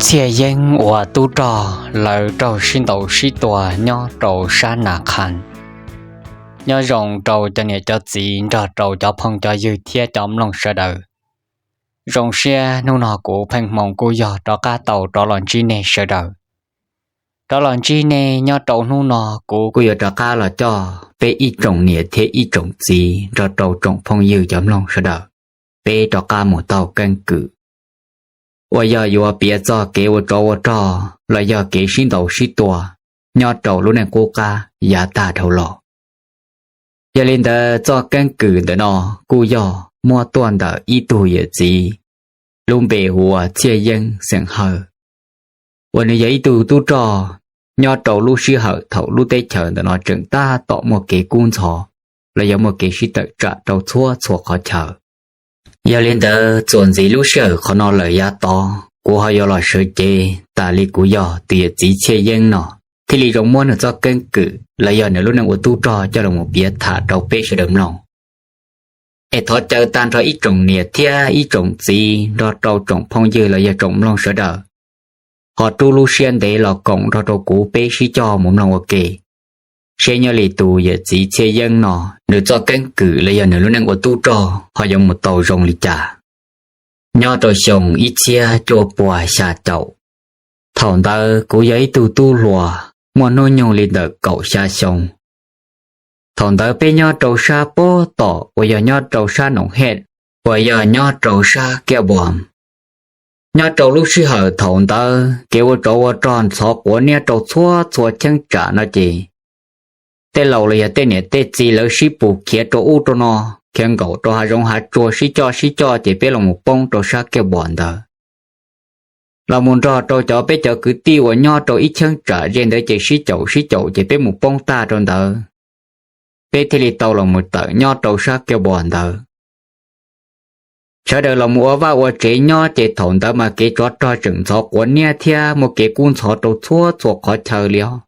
Txhiaj Yeeb ua tub rog, lawv raug sib ntaus sib tua nyob rau sab Nas Qhas. Nyob zoo rau cov niam cov txiv nrog rau cov phooj cov ywg thiab cov mloog sawv daws. Zoo siab hnub no kuv Pheej Hmoo kuj yog rov qab tau rov los ntsib nej sawv daws. Rov los ntsib nej nyob rau hnub no kuv kuj yuav rov qab los coj peb ib tsoom niam thiab ib tsoom txiv nrog rau tsoom phooj ywg cov mloog sawv daws, peb rov qab mus taug keeb kwm uas yog yuav piav txog kev ua tsov ua rog los yog kev sib ntaus sib tua nyob rau lub neej qub qab yav tag dhau los. Yog li ntawd txoj keeb kwm ntawm no kuj yog muab tuaj ntawm ib tug yawm txiv lub npe hu ua Txhiaj Yeeb xeem Hawj, uas nws yog ib tug tub rog nyob rau lub sij hawm thaum lub teb chaws ntawm no tseem tab tom muaj kev kub ntxhov los yog muaj kev sib tawm tsam rau txhua txhua qhov chaw. Yog li ntawd txuas ntxiv lub sij hawm qhov no lawm yav tod kuv ho yuav los sawv cev tas li kuv yog tus yawm txiv Txhiaj Yeeb no, thiaj li zoo muab nws txoj keeb kwm los yog nws lub neej ua tub rog coj los mus piav tham rau peb sawv daws mloog. Es thov caw tag nrho ib tsoom niam thiab ib tsoom txiv nrog rau tsoom phooj ywg los yog tsoom mloog sawv daws ho rub lub siab ntev los koom nrog rau kuv peb sib coj mus mloog ua ke, seb nyob li tus yawm txiv Txhiaj Yeeb no nws txoj keeb kwm los yog nws lub neej ua tub rog ho yuav mus tau zoo li cas. Nyob rau xyoo ib txhiab cuaj puas xya caum, thaum ntawd kuv yog ib tug tub hluas muaj hnub nyoog li ntawm kaum xya xyoo. Thaum ntawd peb nyob rau sab pob tom uas yog nyob rau sab Noom Hej, uas yog nyob rau sab Kiaj Npos. Nyob rau lub sij hawm thaum ntawd kev ua tsov ua rog ntxhov quav niab rau txhua txhua cheeb tsam no ces tej laus los yog tej niam tej txiv lawv sib pus khiav rau ub rau no, khiav nkaum rau hav zoov hav tsuag sib coj sib coj ces peb los mus poob rau sab Kiaj Npos ntawd. Los mus nrog rau cov peb cov kwv tij uas nyob rau ib cheeb tsam ze ntawd ces sib caum sib caum ces peb mus poob tag rau ntawd, peb thiaj li tau los mus tawm nyob rau sab Kiaj Npos ntawd. Sawv daws los mus ua vaj ua tsev nyob ces thaum ntawd mas kev tsov rog tseem ntxhov quav niab thiab muaj kev kub ntxhov rau txhua txhua qhov chaw li os.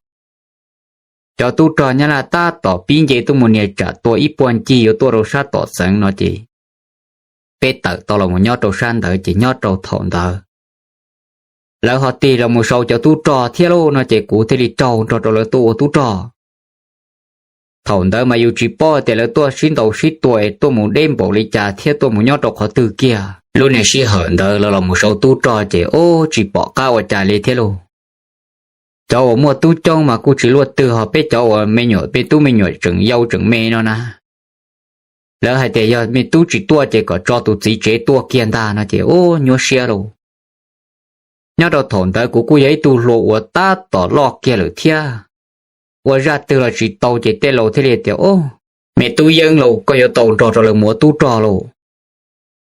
Cov tub rog Nyab Laj tab tom pib nce tuaj mus nias tsam tua ib puag ncig yuav tuaj rau sab tom xeev no ces peb tawm tau los mus nyob rau sab ntawd ces nyob rau thaum ntawd lawv ho tig los mus sau cov tub rog thiab lauj no ces kuv thiaj li raug nrog rau lawv tuaj ua tub rog. Thaum ntawd mas yus tsis paub tias lawv tuaj sib ntaus sib tua es tuaj mus deb npaum li cas thiab tuaj mus nyob rau qhov twg kiag. Lub niag sij hawm ntawd lawv los mus sau tub rog ces ub tsis pom qab ua cas li thiab lauj. Cov uas muaj tub coob mas kuj tsis luaj twg, ho peb cov uas me nyuam me tub me nyuam tseem yau tseem me no na, lawv hais tias yog me tub tsis tuaj ces kom tso tus txiv tsev tuaj kiag ntag no ces ub nyuaj siab lauj. Nyob rau thaum ntawd kuv kuj yog ib tug hluas uas tab tom loj kiag lawm thiab, ua zaj twg los tsis tau ces tej laus thiaj li tias, Ub, me tub Yeeb lauj, koj yuav tau nrog rau lawv mus ua tub rog lauj.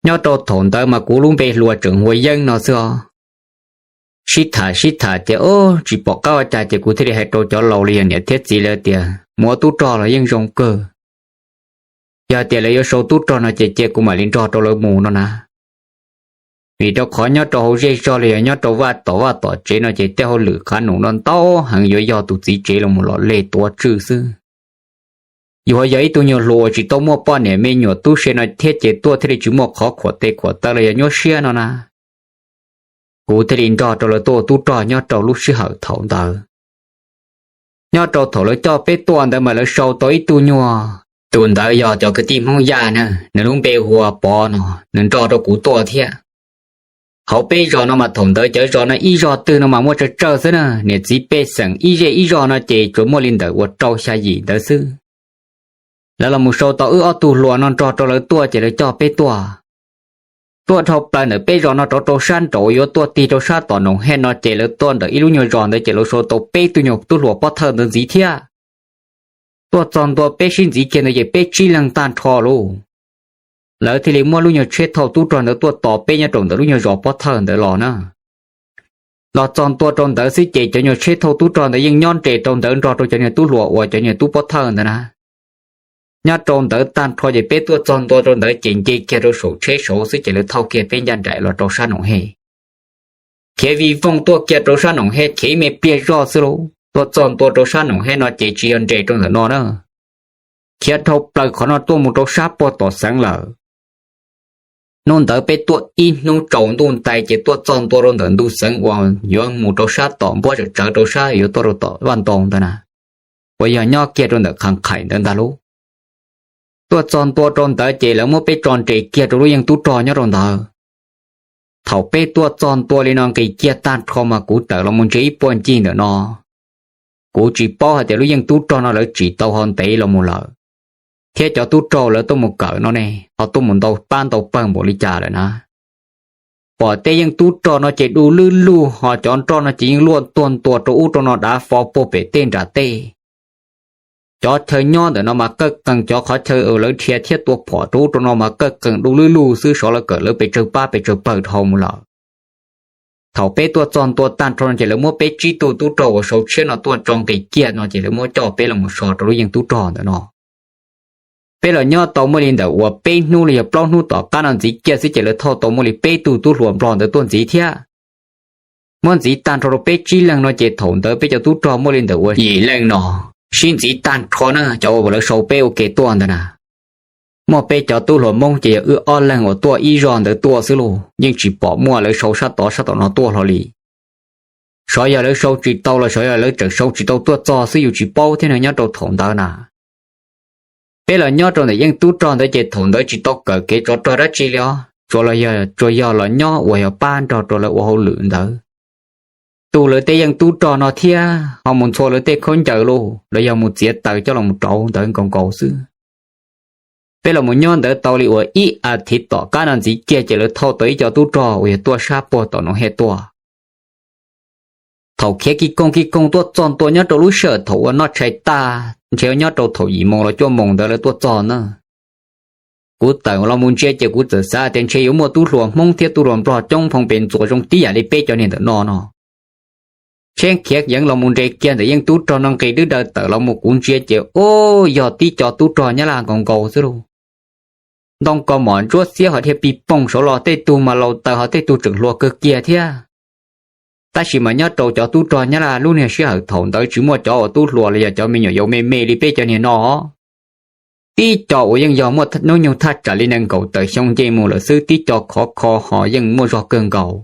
Nyob rau thaum ntawd mas kuv lub npe hluas tseem hu ua Yeeb no xwb os. Sib tham sib tham ces ub tsis pom qab ua cas ces kuv thiaj li hais rau cov laus los yog niam thiab txiv lawv tias mus ua tub rog los yeej zoo kawg. Yog hais tias lawv yuav sau tub rog no ces cia kuv mam li nrog rau lawv mus no na. Vim rau qhov nyob rau hauv zej zog los yog nyob rau vaj tom vaj tom tsev no ces tej hauj lwm qav num no ntau heev, yuav yog tus txiv tsev los mus lom lej tuav tswj xwb. Yus ho yog ib tug nyuag hluas uas tsis tau muaj poj niam me nyuam tub se no thiab ces tuaj thiaj li tsis muaj qhov khuam tes khuam taw los yog nyuaj siab no na. Kuv thiaj li nrog rau lawv tuaj ua tub rog nyob rau lub sij hawm thaum ntawd. Nyob rau thaum lawv coj peb tuaj ntawd mas lawv sau tau ib tug nyuag, tus ntawd yog cov kwv tij Hmoob Yaj na, nws lub npe hu ua Pov no, nws nrog rau kuv tuaj thiab. Hauv peb zos no mas thaum ntawd cov zos no ib zos twg no mas muaj tsawg tsawg xwb na, niam txiv pej xeem ib zej ib zos no ces tsuas muaj li ntawm uas rau xya yim ntawd xwb. Lawv los mus sau tau wb ob tug hluas no nrog rau lawv tuaj ces lawv coj peb tuaj. Tuaj dhau plaws ntawm peb zos no rov rau sab nraud yuav tuaj tig rau sab tom Noom Hej no ces lawv tuaj ntawm ib lub nyuag zos ntawd ces lawv sau tau peb tug nyuag tub hluas pob thawj ntawd ntxiv thiab. Tuaj txog ntua peb sib ntxiv kiag ntawd ces peb tsib leeg tag nrho lauj. Lawv thiaj li muab lub nyuag tsheb thauj tub rog ntawd tuaj tos peb nyob rau ntawm lub nyuag zos pob thawj ntawd los na. Los txog ntua rau ntawd xwb ces cov nyuag tsheb thauj tub rog ntawd yeej nyob nres rau ntawd nrog rau cov nyuag tub hluas uas cov nyuag tub pob thawj ntawd na. Nyob rau ntawd tag nrho ces peb tuaj txog ntua rau ntawd ces nce kiag rau saum tsheb saud xwb ces lawv thauj kiag peb ncaj nraim los rau sab Noom Hej. Khiav vij vooj tuaj kiag rau sab Noom Hej khiav ib me pliag zoj xwb lauj. Tuaj txog ntua rau sab Noom Hej no ces tsis yog nres rau ntawm no na, khiav dhau plaws qhov no tuaj mus rau sab puag tom xeev lawm. Hnub ntawd peb tuaj ib hnub tsaus ntuj nti ces tuaj txog ntua rau ntawm ntu xeev uas yuav mus rau sab tom npuab tsawv tsawv rau sab yuav tuaj rau tom vaj ntoo ntawd na, uas yog nyob kiag rau ntawm Qhas Qhais ntawd ntag lauj. Tuaj txog ntua rau ntawd ces lawv muab peb tso nres kiag rau lub yeej tub rog nyob rau ntawd. Thaum peb tuaj txog ntua li no nqis kiag tag nrho mas kuv tawm los mus ntsia ib puag ncig ntawm no, kuv tsis paub hais tias lub yeej tub rog no lawv tsim tau ho ntev los mus lawm, thiab cov tub rog lawv tuaj mus kawm no ne ho tuaj mus ntau pab ntau pawg npaum li cas lawm na. Pom tej yeej tub rog no ces du lwb lug ho cov nroj no ces yeej luaj tuag ntua rau ub rau no dav fo puag pem tej nram tej. Cov chaw nyob ntawm no mas qawj qees, cov qhov chaw lawv dhia thiab tua phom rau ub rau no mas qawj qees du lwb lug xwb, xyov lawv kawm lawv pes tsawg pab pes tsawg pawg dhau mus lawm. Thaum peb tuaj txog ntua tag nrho no ces lawv muab peb tsib tug tub rog uas sau tshiab no tuaj tso nqis kiag no ces lawv muab coj peb los mus so rau lub yeej tub rog ntawm no. Peb los nyob tau muaj li ntawm uas peb hnub los yog plaub hnub tom qab no ntxiv kiag xwb ces lawv thauj tau muaj li peb tug tub hluas nplog ntawd tuaj ntxiv thiab. Muab ntxiv tag nrho rau peb tsib leeg no ces thaum ntawd peb cov tub rog muaj li ntawm uas yim leej no. Sib ntxiv tag nrho na, cov uas lawv sau peb ua ke tuaj ntawd na, muaj peb cov tub hluas Hmoob ces yog wb ob leeg uas tuaj ib zog ntawd tuaj xwb lauj, yeej tsis pom muaj lawv sau sab tod sab tom no tuaj hlo li. Xyov yog lawv sau tsis tau los xyov yog lawv tseem sau tsis tau tuaj txog xwb yus tsis paub thiab no nyob rau thaum ntawd na. Peb los nyob rau ntawm yeej tub rog ntawd ces thaum ntawd tsis tau kawm kev tsov rog dab tsi li os, tsuas los yog, tsuas yog los nyob uas yog pab nrog rau lawv ua hauj lwm ntawd, tu lawv tej yeej tub rog no thiab ho mus ntxhua lawv tej khaub ncaws lauj, los yog mus txiav taws coj los mus rauv ntawd nkaus nkaus xwb. Peb los mus nyob ntawd tau li uas ib as thiv tom qab no ntxiv kiag ces lawv thauj tau ib co tub rog uas yog tuaj sab puag tom Noov Hej tuaj. Thaum khiav kis koog kis koog tuaj txog ntua nyob rau lub sij hawm thaum uas noj tshais tag ntshe nyob rau thaum yim moos los cuaj moos ntawd lawv tuaj txog na. Kuv tawm los mus ntsia ces kuv txawm xav tias ntshe yuav muaj tub hluas Hmoob thiab tub hluas Nplog coob phoo pes ntxuas zoo tib yam li peb cov niag ntawm no no. Tsheb khiav yeev los mus nres kiag ntawm yeej tub rog no nqis dwb daw tawm los mus kuv ntsia ces ub yog tib co tub rog Nyab Laj nkaus nkaus xwb lauj. Ntoo kos mom ntsuab xiab ho dhia pis pooj saud los tej tug mas laus taws ho tej tug tseem hluas kawg kiag thiab. Tab sis mas nyob rau cov tub rog Nyab Laj lub niag sij hawm thaum ntawd tsis muaj cov uas tub hluas los yog cov me nyuam yaus me me li peb cov niag no. Tib co uas yeej yog muaj hnub nyoog thaj tsam li nees nkaum tawm xyoo nce mus lawm xwb, tib co khov kho ho yeej muaj zog kawg nkaus.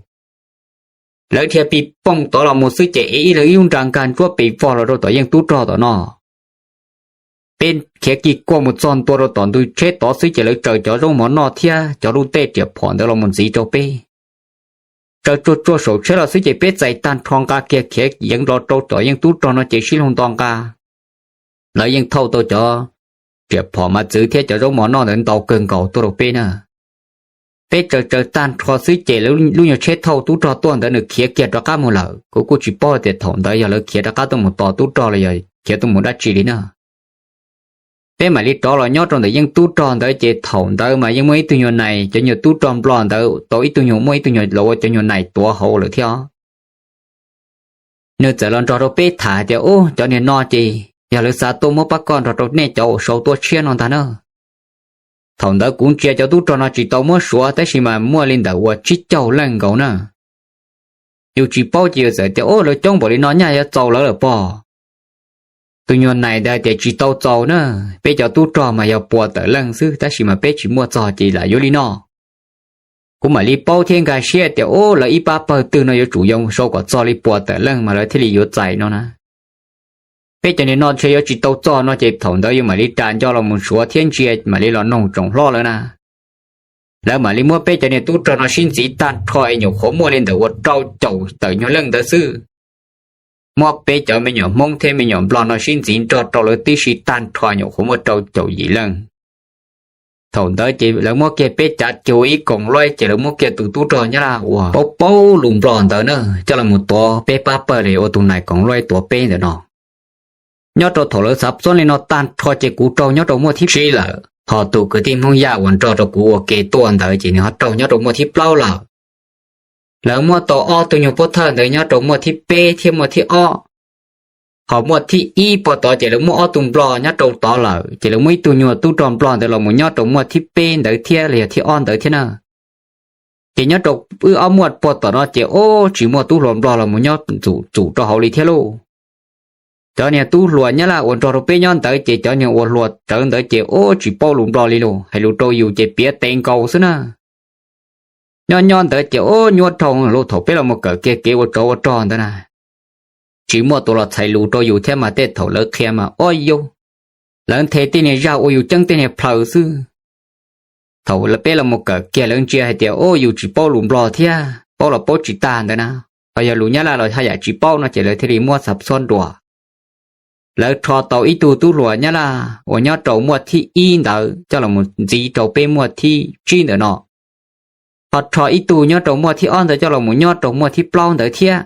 Lawv dhia pis pooj tod los mus xwb ces ev ib leeg ib lub nra nkag ntsuab pes vog los rau tom yeej tub rog tom no. Peb khiav kis kuaj mus txog ntua rau tom ntug tsheb tod xwb ces lawv tsaws cov zaub mov noj thiab cov lub tej riam phom ntawd los mus ntxiv rau peb. Tsaws tsuag tsuag saum tsheb los xwb ces peb txais tag nrho nqa kiag khiav yeev los rau tom yeej tub rog no ces sib laug nto nqa. Lawv yeej thauj tau cov riam phom mas txwv thiab cov zaub mov noj ntawd ntau kawg nkaus tuaj rau peb na. Peb tsaws tsaws tag nrho xwb ces lub nyuag tsheb thauj tub rog tuaj ntawd nws khiav kiag rov qab mus lawm, kuv kuj tsis paub tias thaum ntawd yog lawv khiav rov qab tuaj mus tos tub rog los yog khiav tuaj mus dab tsi li na. Peb mam li rov los nyob rau ntawm yeej tub rog ntawd ces thaum ntawd mas yeej muaj ib tug nyuag nais, cov nyuag tub rog Nplog ntawd tau ib tug nyuag, muaj ib tug nyuag los ua cov nyuag nais tuav hauv lawm thiab. Nws txawm los nrog rau peb tham tias, Ub, cov niag no ces yog lawv xav tuaj muab pab koj nrog rau nej cov uas sau tuaj tshiab no ntag na. Thaum ntawd kuv ntsia cov tub rog no tsis tau muab suav tab sis mas muaj li ntawm uas tsib caug leej nkaus na. Yus tsis paub ces yus txawm tias, Ub, lawv coob npaum li no nyaj yuav txaus lawv lawm pob. Tus nyuag nais ntawd hais tias, Tsis tau txaus na, peb cov tub rog mas yog puas tawm leej xwb tab sis mas peb tsis muaj txog ces lam yuav li no. Kuv mam li paub thiab nkag siab tias, Ub, lawv ib pab pawg twg no yuav tsum yuav sau kom txog li puas tawm leej mas lawv thiaj li yuav txais no na. Peb cov niag no ntshe yuav tsis tau txog no ces thaum ntawd yus mam li ras nco los mus suav thiab ntsia mam li los noog tsoom hlob lawv na. Lawv mam li muab peb cov niag tub rog no sib ntxiv tag nrho es nyuam qhuav muaj li ntawm uas rau caum tawm nyuag leej ntawd xwb. Muab peb cov me nyuam Hmoob thiab me nyuam Nplog no sib ntxiv nrog rau lawv tib si tag nrho nyuam qhuav muaj rau caum yim leej. Thaum ntawd ces lawv muab kiag peb cav cug ib koom luaib ces lawv muab kiag tus tub rog Nyab Laj uas paub paub lus Nplog ntawd na coj los mus tuav peb pab pawg li ua tus nais koom luaib tuav peb ntawm no. Nyob rau thaum lawv xav txob li no tag nrho ces kuv raug nyob rau muaj thib tsib lawm, ho tus kwv tij Hmoob Yaj uas nrog rau kuv ua ke tuaj ntawd ces nws ho raug nyob rau muaj thib plaub lawm. Lawv muab tau ob tug nyuag pov thawj ntawd nyob rau muaj thib peb thiab muaj thib ob. Ho muaj thib ib puag tod ces lawv muab ob tug Nplog nyob rau tod lawm ces lawv muab ib tug nyuag tub rog Nplog ntawd los mus nyob rau muaj thib peb ntawd thiab los yog thib ob ntawd thiab na. Ces nyob rau wb ob muaj puag tom no ces ub tsis muaj tub hluas Nplog los mus nyob txum rau hauv li thiab lauj. Cov niag tub hluas Nyab Laj uas nrog rau peb nyob ntawd ces cov niag uas hluas rawv ntawd ces ub tsis paub lus Nplog li lauj, hais lus rau yus ces piav tes nkaus xwb na. Nyob nyob ntawd ces ub nyuaj dhau lawm, thaum peb los mus kawm kiag kev ua tsov ua rog ntawd na, tsis muaj tus los txhais lus rau yus thiab mas tej thaum lawv qhia mas ua yus, lawv nthe tej niag zaj ua yus ceeb tej niag plhaws xwb. Thaum peb los mus kawm kiag lawv ntsia hais tias ub yus tsis paub lus Nplog thiab paub los paub tsis tag ntawd na, ho yog lus Nyab Laj los haj yam tsis paub no ces lawv thiaj li muab xav txhob nruas. Lawv rho tau ib tug tub hluas Nyab Laj uas nyob rau muaj thib ib ntawd coj los mus ntxiv rau peb muaj thib tsib ntawm no, ho rho ib tug nyob rau muaj thib ob ntawd coj los mus nyob rau muaj thib plaub ntawd thiab.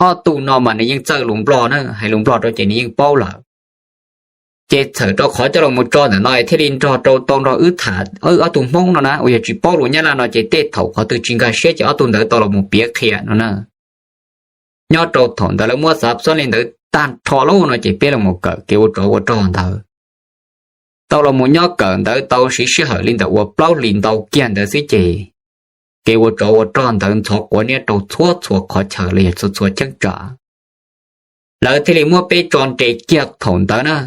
Ob tug no mas nws yeej txawj lus Nplog na, hais lus Nplog rau ces nws yeej paub lawm. Ces txhawm rau qhov coj los mus tso ntawm no thiaj li nrog rau tau nrog wb tham, wb ob tug Hmoob no na uas yog tsis paub lus Nyab Laj no ces tej thaum qhov twg tsis nkag siab ces ob tug ntawd tau los mus piav qhia no na. Nyob rau thaum ntawd lawv muab xav xob li ntawd tag nrho lawm no ces peb los mus kawm kev ua tsov ua rog ntawd. Tau los mus nyob kawm ntawd tau siv sij hawm li ntawm uas plaub hlis ntau kiag ntawd xwb ces kev ua tsov ua rog ntawd ntxhov quav niab rau txhua txhua qhov chaw los yog txhua txhua cheeb tsam. Lawv thiaj li muab peb tso nres kiag thaum ntawd na.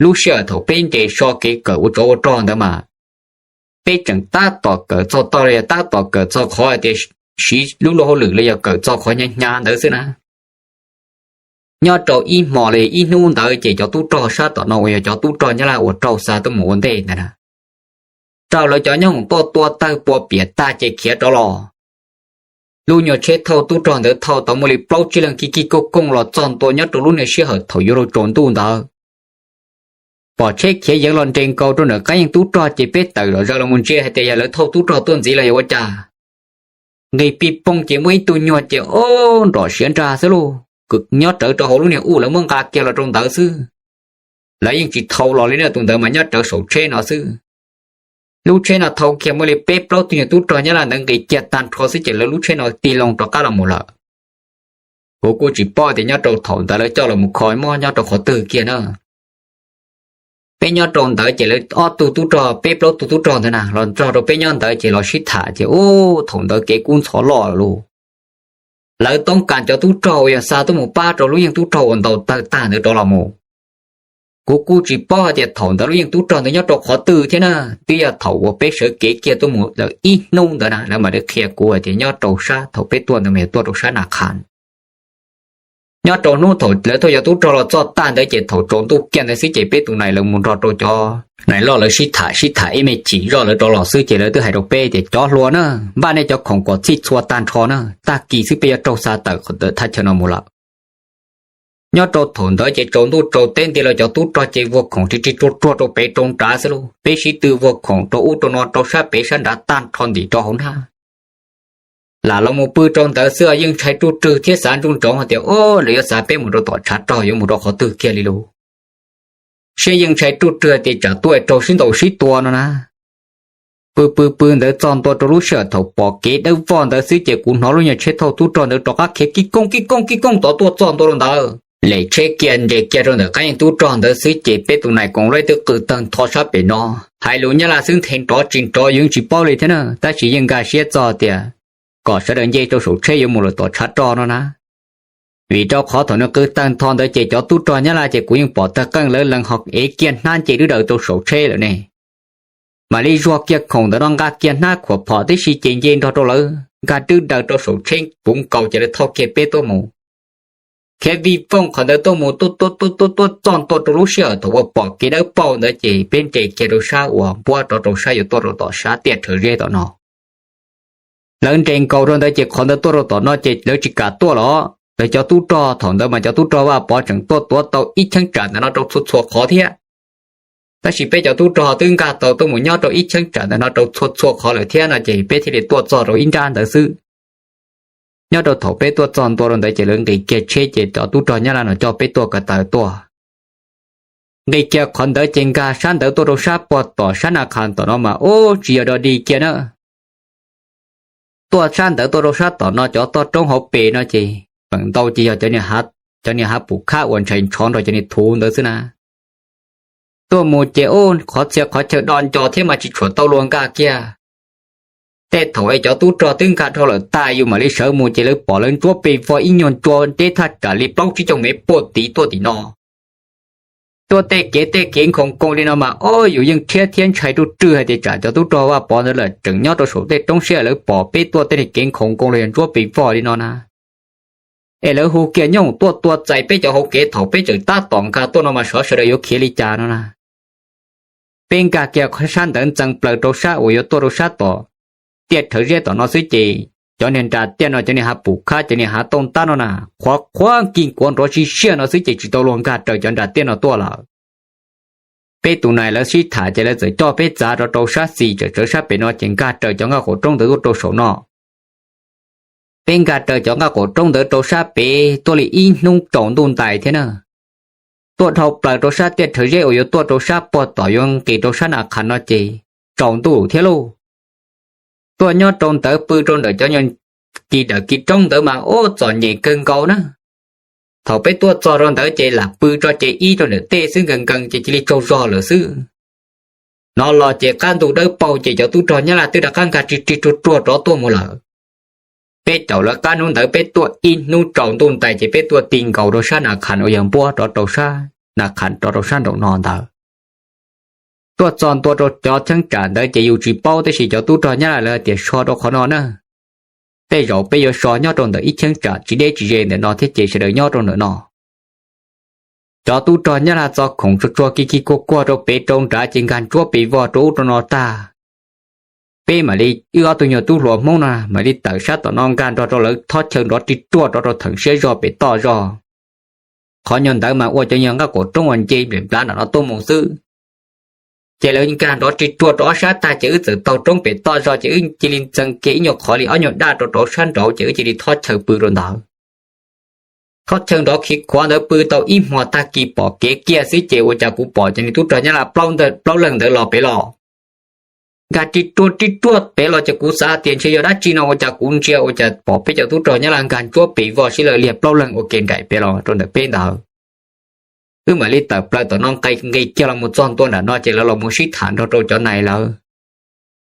Lub sij hawm thaum peb nres so kev kawm ua tsov ua rog ntawd mas peb tseem tab tom kawm txog toj los yog tab tom kawm txog qhov hais tias siv lub luag hauj lwm los yog kawm txog qhov hnyav hnyav ntawd xwb na. Nyob rau ib hmo los yog ib hnub ntawd ces cov tub rog sab tom no uas yog cov tub rog Nyab Laj uas raug xa tuaj mus ua ntej ntawd na, raug lawv cov nyooj hoom tuaj tua tawg pua piam tag ces khiav rov los. Lub nyuag tsheb thauj tub rog ntawd thauj tau muaj li plaub tsib leeg kij kij kooj kooj los txog ntua nyob rau lub niag sij hawm thaum yuav rau tsaus ntuj ntawd. Pom tsheb khiav yeev los nres nkaus rau ntawm qab yeej tub rog ces peb tawm zom zaws los mus ntsia hais tias yog lawv thauj tub rog tuaj ntxiv los yog ua cas. Nqis pij pooj ces muaj ib tug nyuag ces ob nrom siav nrag xwb lauj, nyob rawv rau hauv lub niag uj lawv muab nqa kiag los rau ntawd xwb. Lawv yeej tsis thau los li na, tus ntawd mas nyob rawv saum tsheb no xwb. Lub tsheb no thau kiag muaj li peb plaub tug nyuag tub rog Nyab Laj ntawd nqis kiag tag nrho xwb ces lawv lub tsheb no tig loo rov qab los mus lawm. Kuv kuj tsis paub tias nyob rau thaum ntawd lawv coj los mus kho mob nyob rau qhov twg kiag na. Peb nyob rau ntawd ces lawv ob tug tub rog peb plaub tug tub rog ntawd na los nrog rau peb nyob ntawd ces los sib tham ces ub thaum ntawd kev kub ntxhov loj lawm lauj. Lawv toob kas cov tub rog uas yog xa tuaj mus pab rau lub yeej tub rog uas ntaus tawg tag ntawd rov los mus. Kuv kuj tsis paub hais tias thaum ntawd lub yeej tub rog ntawd nyob rau qhov twg thiab na, twb yog thaum uas peb sawv kev kiag tuaj mus lawm ib hnub ntawd na lawv mam li qhia kuv hais tias nyob rau sab thaum peb tuaj ntawd mas yog tuaj rau sab Na Khas. Nyob rau hnub thaum lawv thauj cov tub rog los txog tag ntawd ces thaum tsaus ntuj kiag ntawd xwb ces peb tus nais lawv mus nrog rau cov nais loj lawv sib tham sib tham ib me chim zoj lawv rov los xwb ces lawv twb hais rau peb tias cov hluas na, npaj nej cov khoom kom txhij txhua tag nrho na, tag kis xwb peb yuav raug xa tawm qhov ntawm thaj chaw no mus lawm. Nyob rau thaum ntawd ces tsaus ntuj tsaus teb nti los cov tub rog ces vuag khoom ris ris ruag ruag rau pem rau nrad xwb lauj, peb sib tw vuag khoom rau ub rau no rau sab pem sab nrad tag nrho ntim rau hauv hnab. Lam los mus pw rau ntawd xwb yeej ntshai ruj rwg thiab xav nruj ntsoov hais tias o lawv yuav xa peb mus rau tom tshav rog yuav mus rau qhov twg kiag li lauj. Siab yeej ntshai ruj rwg tias tsam tuaj raug sib ntaus sib tua no na. Pw pw pw ntawd txog ntua rau lub sij hawm thaum pom kev dawb voj ntawd xwb ces kuv hnov lub nyuag tsheb thauj tub rog ntawd rov qab khiav kij kooj kij kooj kij kooj tod tuaj txog ntua rau ntawd. Lem tsheb kiag nres kiag rau ntawm qab yeej tub rog ntawd xwb ces peb tus nais koom laib twb qw tawg ntho sab pem no. Hais lus Nyab Laj xwb nthe nrov tsis nrov yus yeej tsis paub li thiab na, tab sis yeej nkag siab txog tias kom sawv daws nce rau saum tsheb yuav mus lawm tom tshav rog no na. Vim rau qhov thaum nws qw tawg ntho ntawd ces cov tub rog Nyab Laj ces kuv yeej pom tawg qeej lawv lees ho ev kiag hnab nce dub daws rau saum tsheb lawm ne. Mam li zuag kiag khoom ntawm no nqa kiag hnab khuam phom tib si ces nce nrog rau lawv nkag dub daws rau saum tsheb puv nkaus ces lawv thauj kiag peb tuaj mus. Khiav vij vooj qhov ntawd tuaj mus tuaj tuaj tuaj tuaj tuaj txog ntua rau lub sij hawm thaum uas pom kev dawb paug ntawd ces peb nres kiag rau sab uas npuab rov rau sab yuav tuaj rau tom sab tiaj rhawv zeb tom no. Lawv nres nkaus rau ntawd ces qhov ntawd tuaj rau tom no ces lawv tsis kam tuaj los. Lawv cov tub rog thaum ntawd mas cov tub rog Vaj Pov tseem tuaj tuav tau ib cheeb tsam ntawm no rau txhua txhua qhov thiab. Tab sis peb cov tub rog twb nkag tau tuaj mus nyob rau ib cheeb tsam ntawm no rau txhua txhua qhov lawm thiab no ces peb thiaj li tuaj txog rau ib nrab ntawd xwb. Nyob rau thaum peb tuaj txog ntua rau ntawd ces lawv nqis kiag tsheb ces cov tub rog Nyab Laj no coj peb tuaj ko taw tuaj. Nqis kiag qhov ntawd ces nkag sab ntawd tuaj rau sab puag tom sab Na Khas tom no mas ub tsis yog dog dig kiag na. Tuaj sab ntawd tuaj rau sab tom no cov toj roob hauv pes no ces feem ntau ces yog cov niag hav pum khab uas ntshai ntshov nrog cov niag thuv ntawd xwb na. Tuaj mus ces ub qhov txhia qhov chaw do nco thiab mas tsis tshua tau luag nkag kiag. Tej thaum es cov tub rog twb nkag dhau lawm tag yus mam li sawv mus ces lawv pom lawv ntsuab pes vog ib nyuag ncua deb thaj tsam li plaub tsib caug mev puag tid tuaj tim no. tuaj tej kev tej kev nkhoos koos li no mas ob yus yeej rhiab thiab ntshai ruj rwg hais tias tsam cov tub rog Vaj Pov ntawd lawm tseem nyob rau saum tej roob siab lawv pom peb tuaj tej kev nkhoos koos los yog ntsuab pes vog li no na. Es lawv hu kiag nyob hoom tuaj tua txais peb cov hauv kev thaum peb tseem tab tom nkag tuaj no mas xyov sawv daws yuav khiav li cas no na. Peb nkag kiag sab ntawd ntxees plaws rau sab uas yuav tuaj rau sab tom tiaj rhawv zeb tom no xwb ces cov niag nras tiaj no cov niag hav pum khab cov niag hav tooj tab no na, qhuav qhuav nkig kuav nrov si siaj no xwb ces tsis tau luag nkag raws cov nras tiaj no tuaj lawm. Peb tus nais lawv sib tham ces lawv txawm coj peb txav rau rau sab xis tawm tsawv sab pem no ces nkag raws cov nqaj qaum roob ntawd tuaj rau saum no. Peb nkag raws cov nqaj qaum roob ntawd rau sab pem tuaj li ib hnub tsaus ntuj ntais thiab na. Tuaj dhau plaws rau sab tiaj rhawv zeb uas yuav tuaj rau sab puag tom yuav nqis rau sab Nas Khas no ces tsaus ntuj thiab lauj. Tuaj nyob rau ntawd pw rau ntawm cov nyuag kis dawm kis roob ntawd mas ub txom nyem kawg nkaus na. Thaum peb tuaj txog rau ntawd ces lam pw tso ces ib rau ntawm tej xwb nkees nkees ces cia li tsaug zog lawm xwb. Hnov los ces qab ntuj dawb paug ces cov tub rog Nyab Laj twb rov qab nkag rig rig ruag ruag rov tuaj mus lawm. Peb caum lawv qab hnub ntawd peb tuaj ib hnub tsaus ntuj ntais ces peb tuaj ti nkaus rau sab Nas Khas uas yog npuab rov rau sab Nas Khas rov rau sab nraum no ntawd. Tuaj txog ntua rau cov cheeb tsam ntawd ces yus tsis paub tab sis cov tub rog Nyab Laj lawv tias so rau qhov no na. Tej zaum peb yuav so nyob rau ntawm ib cheeb tsam tsis deb tsis ze ntawm no thiab ces sawv daws nyob rau ntawm no. Cov tub rog Nyab Laj txo khoom tsuag tsuag kig kig kuag kuag rau pem rau nrad ces nkag ntsuab pes vog rau ub rau no tag. Peb mam li wb ob tug nyuag tub hluas Hmoob no mam li tawm sab tom no nkag nrog rau lawv thob chaw nrov rig ruaj rov rau theem siab zog pem toj zog. Qhov nyuag ntawd mas ua cov nyuag nqaj qaum roob uas nce nplam nplam nram no tuaj mus xwb. Ces lawv nkag nrov rig ruaj rau ob sab tag ces wb txawm taug roob pem toj zog ces wb cia li ntxeev kiag ib nyuag qhov li ob nyuag daj rau rau sab nraud ces wb cia li thob chaw pw rau ntawd. Thob chaw nrov khiv khuav ntawd pw tau ib hmo tag kis pom kev kiag xwb ces ua cas kuv pom cov niag tub rog Nyab Laj plaub leeg ntawd los pem los. Nkag rig ruaj rig ruaj pem los ces kuv xav tias ntshe yog dab tsi no ua cas kuv ntsia ua cas pom peb cov tub rog Nyab Laj nkag ntsuab pes vog sib law liag plaub leeg ua ke nraim pem los rau ntawm peb ntawd. Wb mam li tawm plaws tom no nqis kiag los mus txog ntua nram no ces lawv los mus sib tham nrog rau cov nais lawv.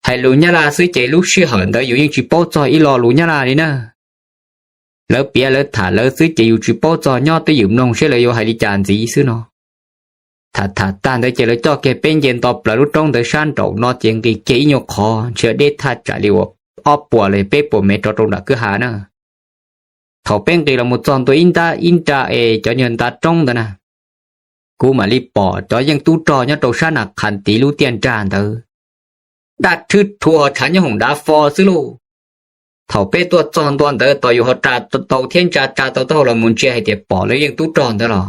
Hais lus Nyab Laj xwb ces lub sij hawm ntawd yus yeej tsis paub txog ib lo lus Nyab Laj li na. Lawv piav lawv tham lawv xwb ces yus tsis paub txog nyob twj ywm mloog saib lawv yuav hais li cas ntxiv xwb no. Tham tham tag ntawd ces lawv coj kiag peb nce nto plaws lub roob ntawd sab nraum no ces nqis kiag ib nyuag qhov ntshe deb thaj tsam li uas ob puas los peb puas mev rov rau nram kwj ha na. Thaum peb nqis los mus txog ntua ib nta ib nra es cov nyuag nta roob ntawd na, kuv mam li pom cov yeej tub rog nyob rau sab Nas Khas tid lub tiaj nrag ntawd. Daj rhwb rhuv ho tshav nyob hoom dav fo xwb lauj. Thaum peb tuaj txog ntua ntawd tos yus ho tsa tau thiab ntsa tsa tau taub hau los mus ntsia hais tias pom lawv yeej tub rog ntawd los.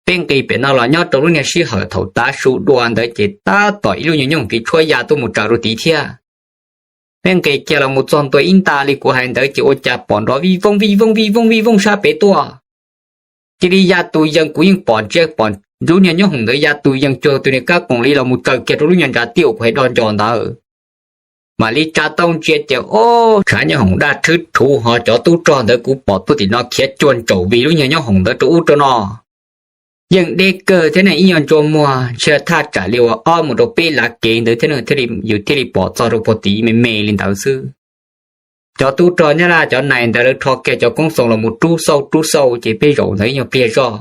Peb nqis pem no los nyob rau lub niag sij hawm thaum tav su dua ntawd ces tab tom ib lub nyuag nyooj kev tshuab ya tuaj mus tsaws rau tid thiab. Peb nqis kiag los mus txog ntua ib nta li kuv hais ntawd ces ua cas pom nrov vij vooj vij vooj vij vooj vij vooj sab pem tuaj. Cia li ya tus yees kuv yeej pom ntsia pom lub niag nyob hoom ntawd ya tus yees cuag tus niag kab koom li los mus tsaws kiag rau lub nyuag nra tiaj uas kuv hais do nco ntawd. Mam li tsa tau ntsia ces ob tshav nyob hoom daj rhwb rhuv ho cov tub rog ntawd kuv pom tuaj tim no khiav cuag ntsaum vij lub nyuag nyob hoom ntawd rau ub rau no. Yeej deb kawg thiab ne ib nyuag ntsua muag ntshe thaj tsam li uas ob mus rau peb lav kev ntawd thiab yus thiaj li pom txog rau puag tid me me li ntawd xwb. Cov tub rog Nyab Laj cov nais ntawd lawv rho kiag cov koob xoos los mus rub xauj rub xauj ces peb zaum ntawd ib nyuag pliag zoj,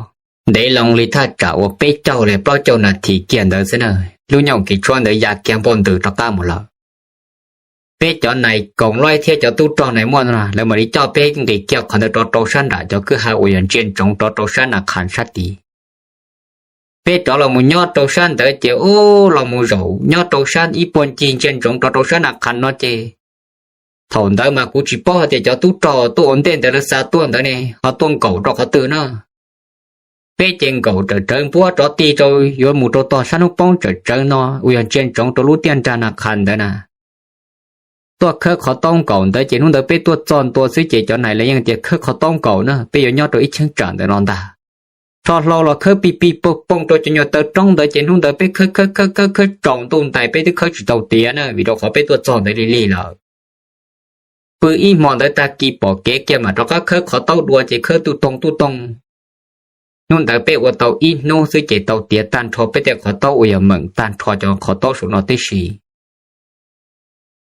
ntev loo li thaj tsam uas peb caug li plaub caug nas this kiag ntawd xwb na, lub nyooj kev tshuab ntawd ya kiag npau ntws rov qab mus lawm. Peb cov nais koom loib thiab cov tub rog nais muaj no lawv mam li coj peb nqis kiag qhov ntawd rov rau sab nram cov kwj ha uas yog ntsia ntsoov rov rau sab Nas Khas sab tid. Peb rov los mus nyob rau sab ntawd ces ub los mus zaum nyob rau sab ib puag ncig ntsia ntsoov rov rau sab Nas Khas no ces thaum ntawd mas kuv tsis paub hais tias cov tub rog tuaj ua ntej ntawd lawv xa tuaj ntawd ne ho tuaj nkaum rau qhov twg na. Peb ces nkaum tsawm tsawv npuab rov tig rau yuav mus rau tog sab hnub poob tsawm tsawv no uas yog ntsia ntsoov rau lub tiaj nrag Nas Khas ntawd na. Tuaj khawb qhov taub nkaus ntawd ces hnub ntawd peb tuaj txog ntua xwb ces cov nais lawv yeej tias khawb qhov taub nkaus na peb yuav nyob rau ib cheeb tsam ntawm no ntag. Rho hlau los khawb pig pig poog poog rau cov nyuag taw roob ntawd ces hnub ntawd peb khawb khawb khawb khawb khawb tsaus ntuj ntais peb twb khawb tsis tau tiav na vim rau qhov peb tuaj txog ntawd lig lig lawm. Pw ib hmo ntawd tag kis pom kev kiag mam rov qab khawb qhov taub dua ces khawb tuj toog tuj toog. Hnub ntawd peb ua tau ib hnub xwb ces tau tiav tag nrho peb tej qhov taub uas yog meem tag nrho cov qhov taub saum no tib si.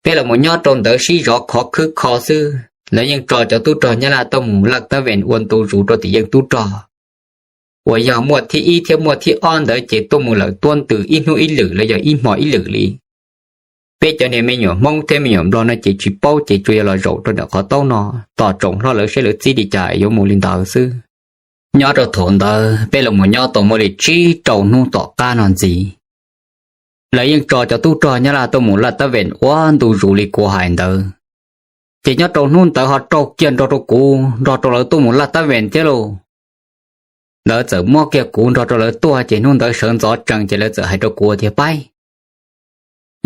Peb los mus nyob rau ntawd sib zov khov khwb kho xwb, lawv yeej tso cov tub rog Nyab Laj tuaj mus laj tab vees ua ntu zus rau tim yeej tub rog. uas yog muaj thib ib thiab muaj thib ob ntawd ces tuaj mus lawm tuab ntws ib hnub ib lwm los yog ib hmo ib lwm li. Peb cov niag me nyuam Hmoob thiab me nyuam Nplog no ces tsis paub ces tsuas yog los zaum rau ntawm qhov taub no, tos tsoom hlob lawv saib lawv txib li cas yuav mus li ntawd xwb. Nyob rau thaum ntawd peb los mus nyob tau muaj li tsib rau hnub tom qab no ntxiv, lawv yeej tso cov tub rog Nyab Laj tuaj mus laj tab vees ua ntu zus li kuv hais ntawd. Ces nyob rau hnub ntawd ho raug kiag nrog rau kuv nrog rau lawv tuaj mus laj tab vees thiab lauj. Lawv txawm muab kiag kuv nrog rau lawv tuaj ces hnub ntawd sawv ntxov tsees ces lawv txawm hais rau kuv tias, Paib,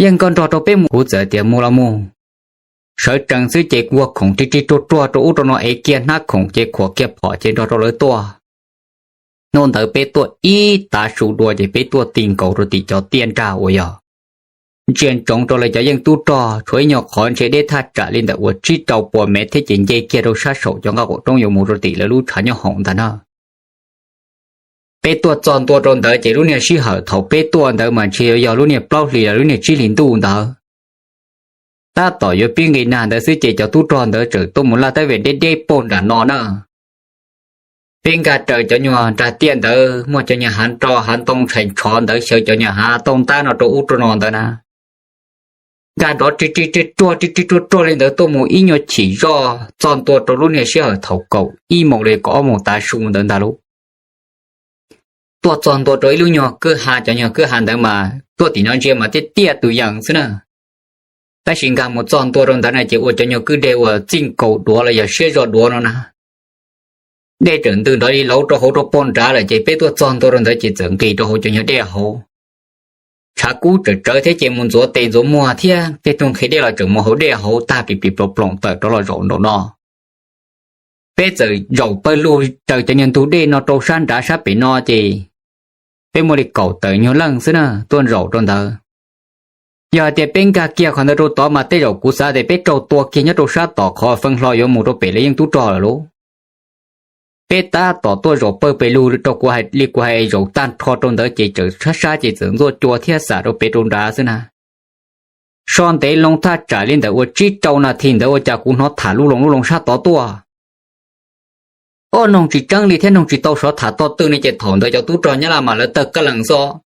yeej koj nrog rau peb mus. Kuv txawm tias, Mus los mus. Sawv tsees xwb ces kuag khoom rig rig ruag ruag rau ub rau no ev kiag hnab khoom ces khuam kiag phom ces nrog rau lawv tuaj. Hnub ntawd peb tuaj ib tav su dua ces peb tuaj ti nkaus rau tim cov tiaj nrag uas yog ntsia ntsoov rau lawv cov yeej tub rog tshuav ib nyuag qhov ntshe deb thaj tsam li ntawm uas tsib rau puas mev thiab ces nce kiag rau sab saum cov nqaj qaum roob yuav mus rau tim lawv lub tshav nyob hoom ntag na. Peb tuaj txog ntua rau ntawd ces lub niag sij hawm thaum peb tuaj ntawd mas ntshe yuav yog lub niag plaub hlis los lub niag tsib hlis ntuj ntawd. Tab tom yuav pib nqis nag ntawd xwb ces cov tub rog ntawd txawm tuaj mus laj tab vees deb deb puag nram no na. Peb nkag raws cov nyuag nrag tiaj ntawd muaj cov nyuag hav nro hav ntoo tshais ntshov ntawd xyaw cov nyuag hav tauj ntab no rau ub rau no ntawd na. Nkag nrov rig rig ruag ruag rig rig ruag ruag li ntawd tuaj mus ib nyuag chim zoj txog ntua rau lub niag sij hawm thaum kaum ib moos li kaum ob moos tav su ntawd ntag lauj. Tuaj txog ntua rau ib lub nyuag kwj ha, cov nyuag kwj ha ntawd mas tuaj tim no ntsia mas tiaj tiaj tus yees xwb na. Tab sis nkag mus txog ntua rau ntawd na ces ua cov nyuag kwj deg uas txij nkaus duav los yog siab zog duav no na. Dej txawm ntws nrov li lauv rau hauv rau puag nrad lawm ces peb tuaj txog ntua rau ntawd ces txawm nqis rau hauv cov nyuag dej hauv. Tshav kub txawm tsawv thiab ces mus ntxuav tes ntxuav muag thiab tej tug nqhis dej los tseem mus hauv dej hauv tag pim pim ploom ploom tawm rov los zaum nraum no. Peb txawm zaum pawg lug raws cov nyuag ntug dej no rau sab nrad sab pem no ces peb muaj li kaum tawm nyuag leej xwb na tuaj zaum rau ntawd. Yog hais tias peb nkag kiag qhov ntawd rau tod mas tej zaum kuv xav tias peb raug tua kiag nyob rau sab tom qhov feeb hlo yuav mus rau pem lawv yeej tub rog lawm lauj. Peb tab tom tuaj zaum pawg pes lug rau kuv hais li kuv hais zaum tag nrho rau ntawd ces txawm sab sab ces txawm ntxuaj cua thiab xam rau pem rau nrad xwb na. So ntev loo thaj tsam li ntawm uas tsib rau nas this ntawd ua cas kuv hnov tham lub loo lub loo sab tod tuaj. Ob noog tsis tseeb li thiab noog tsis tau xyov tham tog twg ne ces thaum ntawd cov tub rog Nyab Laj mas lawv tawg kab lees xwb.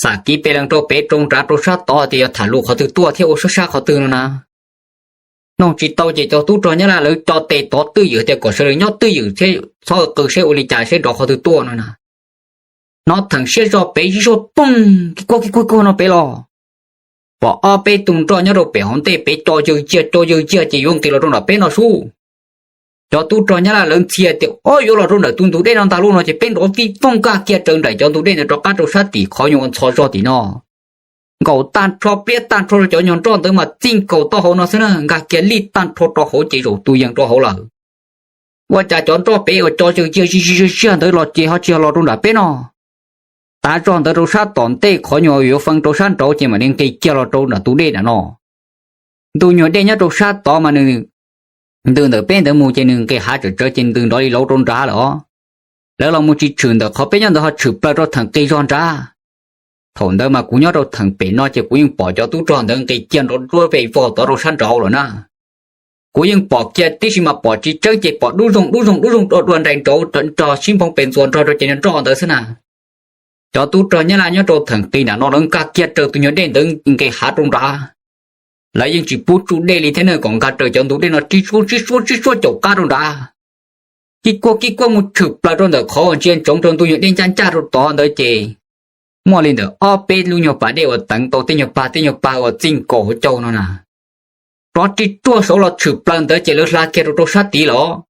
Xam kiv pes lees rau pem rau nrad rau sab tod tias yog tham lus qhov twg tuaj thiab ua sab sab qhov twg no na. Noog tsis tau ces cov tub rog Nyab Laj lawv co tes tov twj ywm tias kom sawv daws nyob twj ywm thiab txhob qw seb ua li cas seb nrov qhov twg tuaj no na. Hnov theem siab zog pem zig zog poog kis kuag kis kuag kis kuag no pem los. Pom ob peb tug nroj nyob rau pem hauv ntej pem co yawg ciag co yawg ciag ces yuav nqis los rau nram peb no sub. Cov tub rog Nyab Laj lawv ntxhi tias ob yuav los rau ntawm tus ntug dej no ntag lauj no ces peb nrov fij fooj nkag kiag raws nraim cov ntug dej ntawd rov qab rau sab tim qhov nyuag ua ntxhov zog tim no. Nkaum tag nrho pliab tag nrho rau cov nyuag nroj ntawd mas txij nkaus taub hau no xwb na, nkag kiag lij tag nrho rau hauv ces zaum tus yees rau hauv lawm. Ua cas cov nroj pem uas co zag ziag zig zig zag ziag ntawd los ces ho tsis yog los rau nram peb no. Tav zog ntawd rau sab tom ntej qhov nyuag yuav fee rau sab nraud ces mam li nqis kiag los rau nram tus dej nram no. Ntu nyuag dej nyob rau sab tod mas nws ntws ntawm peb ntawd mus ces nws nqis hav tsawm tsawv ces ntws nrov li lauv rau nrad lawm os. Lawv los mus tsis tshwm ntawm qhov peb nyob ntawd ho tshwm plaws rau theem qis zog nrad. Thaum ntawd mas kuv nyob rau theem pem no ces kuv yeej pom cov tub rog ntawd nqis kiag nrov nruab vej vog tod rau sab nraud lawm na. Kuv yeej pom kiag tib si mas pom tsis tseeb ces pom dub zoog dub zoog dub zoog dua dua nraim nraud nrog sib nphoo pes ntxuas nrog rau ces nroj ntawd xwb na. Cov tub rog Nyab Laj nyob rau theem qis nram no lawv nkag kiag raws tus nyuag dej ntawd nqis hav rau nrad. Lawv yeej tsis pub tsuj dej li thiab ne, kom nkag raws cov ntug dej no tsib suab tsib suab tsib suab caum qab rau nrad. Kib kuag kib kuag mus tshwm plaws rau ntawm qhov uas ntsia ntsoov rau ntu nyuag dej ncaj ncaj rau tod ntawd ces muaj li ntawm ob peb lub nyuag pas dej uas teev tau tej nyuag pag tej nyuag pag uas txij nkaus hauv caug no na. Rov rig ruaj saud los tshwm plaws ntawd ces lawv hla kiag rau rau sab tid los.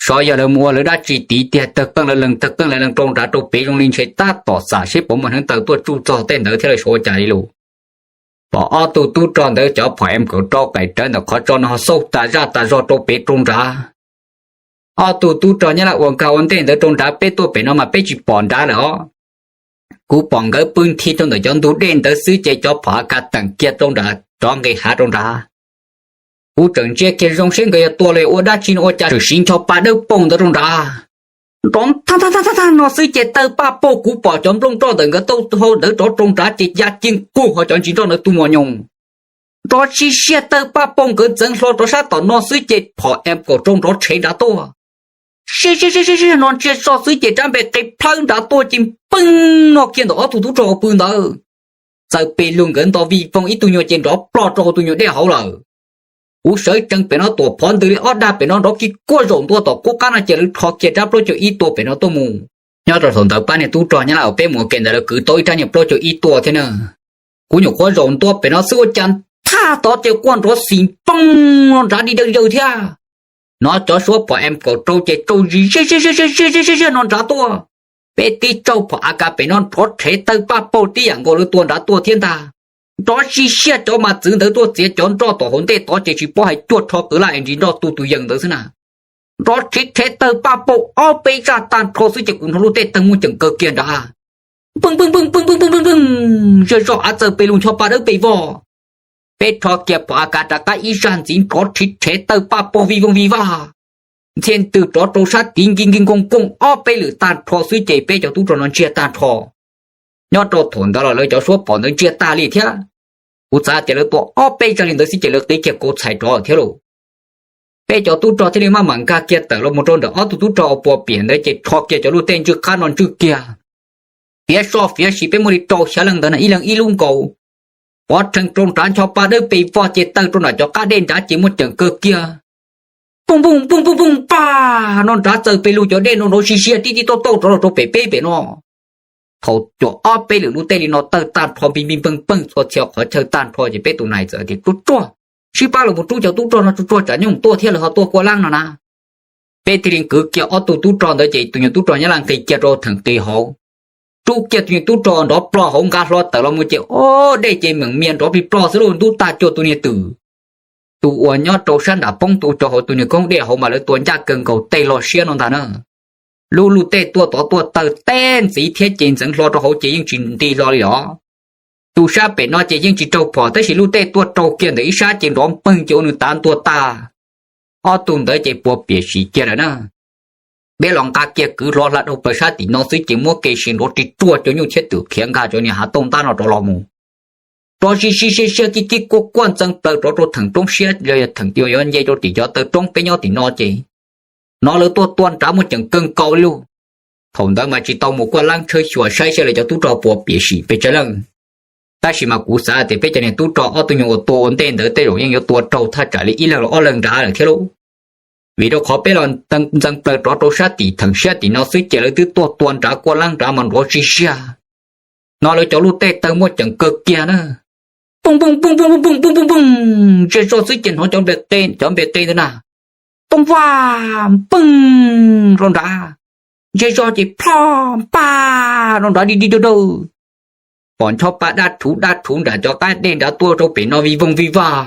Xyov yog lawv mus ua lawv dab tsi tid tiag, tawg qeej lawv lees tawg qeej lawv lees rau nrad rau pem zoo li ntshe tab tom xam seb puas muaj hneev taw tuaj tsuj txog tej ntawd thiab lawv xyov ua cas li lus. Pom ob tug tub rog ntawd cov phom M kaum rau qaim rawv ntawm qhov tso no ho xauj tas zaj tas zog rau pem rau nrad. Ob tug tub rog Nyab Laj uas nkag ua ntej ntawd rau nrad, peb tuaj pem no mas peb tsis pom nrad lawm os. Kuv pom nkawd pw nthi rau ntawm cov ntug dej ntawd xwb ces cov phom A K teem kiag rau nrad rov nqis hav rau nrad. Kuv tseem ntsia kiag zoo seb nkawd yog tua los ua dab tsi no ua cas tseem siv ncho pa dawb paug ntawd rau nrad. Nrov thaj thaj thaj no xwb ces tawg paj paug, kuv pom cov nplooj nroj ntawm nkawd taub hau ntawd rov rau nrad ces ya ci nqug ho cov ntsis nroj ntawd tu mos nyoos. Nrov sib siab tawg paj paug nkawd ntxeev hlo rov sab tom no xwb ces phom M kaum rau nrov tshev nrad tuaj. Siab siab siab siab no ntsia zoj xwb ces rab npe qe plhawb nrad tuaj ces npeeg no kiag ntawm ob tug tub rog hauv pw ntawd. Txawm pes lug nkawd nto vij voog ib tug nyuag ces nrov ploj rau hauv tus nyuag dej hauv lawm. Kuv sawv tsees pem no tuam phov ntws li ob dag pem no nrov kiag kuaj zaum ntua tom qub qab no ces lawv rho kiag rab plaub caug ib tua pem no tuaj mus. Nyob rau thaum ntawd pab niag tub rog Nyab Laj uas peb mus ua ke ntawd lawv kwv tau ib rab niag plaub caug ib tua thiab na. Kuv nyuam qhuav zaum ntua pem no xwb ua cas thaj tod ces quaj nrov xis npoog no nrad di daw daw thiab. Hnov cov suab pom M kaum rau ces rau zis ziaj ziaj ziaj ziaj ziaj ziaj no nrad tuaj. Peb tib tsaug phom A K pem no nrov rhev tawg paj paug tib yam nkaus lawv tua nrad tuaj thiab ntag. Nrov zis ziaj cov mas txwv ntawd tuaj txiav cov nroj tom hauv ntej tod ces tsis paub hais cuaj rho kwv laj es ntsis nroj tu tus yees ntawd xwb na. Nrov rhev rhev tawg paj paug ob peb zaj tag nrho xwb ces kuv hnov lub tej tawg muaj ceem kawg kiag nrad. Npeeg npeeg npeeg npeeg npeeg npeeg npeeg, zej zog av txawm pes lug ncho pa dawb pes vog. Peb rho kiag phom A K rov qab ib zaj ntxiv nrov rhev rhev tawg paj paug vij voog vij vaj. Ntxhiaj ntws rov rau sab tid nkig nkig nkoog nkoog ob peb lwm tag nrho xwb ces peb cov tub rog no ntsiag tag nrho. Nyob rau thaum ntawd los lawv cov suab pom ntawd ntsiag tag li thiab. Kuv xav tias lawv tua ob peb zaj li ntawd xwb ces lawv qiv kiag kauv txhais rov thiab lauj. Peb cov tub rog thiaj li maj mam nkag kiag tawm los mus rau ntawm ob tug tub rog uas puas piam ntawd ces rho kiag cov luj tej ntswj qab no ntswj kiag. Fiav soj fiav sis peb muaj li rau xya leej ntawd na ib leeg ib lub nkaus. Pov rhees rau nrad ncho pa dawb pes vog ces tawg rau nram cov qab dej nrad ces muaj ceem kawg kiag. Pooj pooj pooj pooj pooj pag no nrad txawm pes lug cov dej no nrov zis ziaj tib tib tauj tauj rov los rau pem peb pem no. Thaum cuam ob peb lwm lub tej li no tawg tag nrho npig npig npeeg npeeg txhua txhia qhov chaw tag nrho ces peb tus nais txawm tias tsuag tsuag, sib pab los mus rub cov tub rog no tsuag tsuag tsam nyoj tuaj thiab lawv ho tuaj kua laab no na. Peb thiaj li kwv kiag ob tug tub rog ntawd ces tus nyuag tub rog Nyab Laj nqis kiag rau theem qis hauv, rub kiag tus nyuag tub rog nrov ploj hauv nqa hlo tawm los mus ces ob dej ces meem mias nrov plig ploj xwb lauj ntub tag cuag tus niag twm. Tus uas nyob rau sab nram poob tus cov hauv tus niag koob dej hauv mas lawv tua ncaj kawg nkaus tej loj siab no ntag na. Lub luj tej tuaj tod tuaj tawg teb ntxiv thiab ces ntxeev hlo rau hauv ces yeej tsis nti hlo li os. Tus sab pem no ces yeej tsis raug phom tab sis luj tej tuaj raug kiag ntawm ib sab ces nrov npeeg ces ua nws tav ntua tag. Ob tug ntawd ces puas piam sim kiag lawm na. Peb los nqa kiag kwv hlo hla dhau plaws sab tim no xwb ces muab kev sis nrov ris ruaj cov nyuj thiab twm khiav nkag cov niag hav tauj ntab no rov los mus. Rov zis zis ziaj ziaj kib kib kuaj kuaj ntxeev plaws rov rau theem roob siab los yog theem yuav nce rau tim cov taw roob peb nyob tim no ces hnov lawv tuaj tua nrad muaj ceem kawg nkaus li lauj. Thaum ntawd mas tsis tau mus kuaj laab tshawb xyuas saib saib lawv cov tub rog puas piam sim pes tsawg leej. Tab sis mas kuv xav tias peb cov niag tub rog ob tug nyuag uas tua ua ntej ntawd tej zaum yeej yuav tua raug thaj tsam li ib leeg los ob leeg nrad lawm thiab lauj. Vim rau qhov peb los ntxeev plaws rov rau sab tim theem siab tim no xwb ces lawv twb tuaj tua nrad kuaj laab nrad mas nrov zis ziaj. Hnov lawv cov luj tej tawg muaj ceem kawg kiag na. Pooj pooj pooj pooj pooj pooj pooj pooj, zej zog xwb ces hnov cov npe qe ntawd na, pooj vaj npeeg rau nrad, zej zog ces ploj npaj rau nrad di di dawg dawg. Pom ncho pa daj rhuv daj rhuv nram cov qab dej nrad tuaj rau pem no vij voog vij vaj.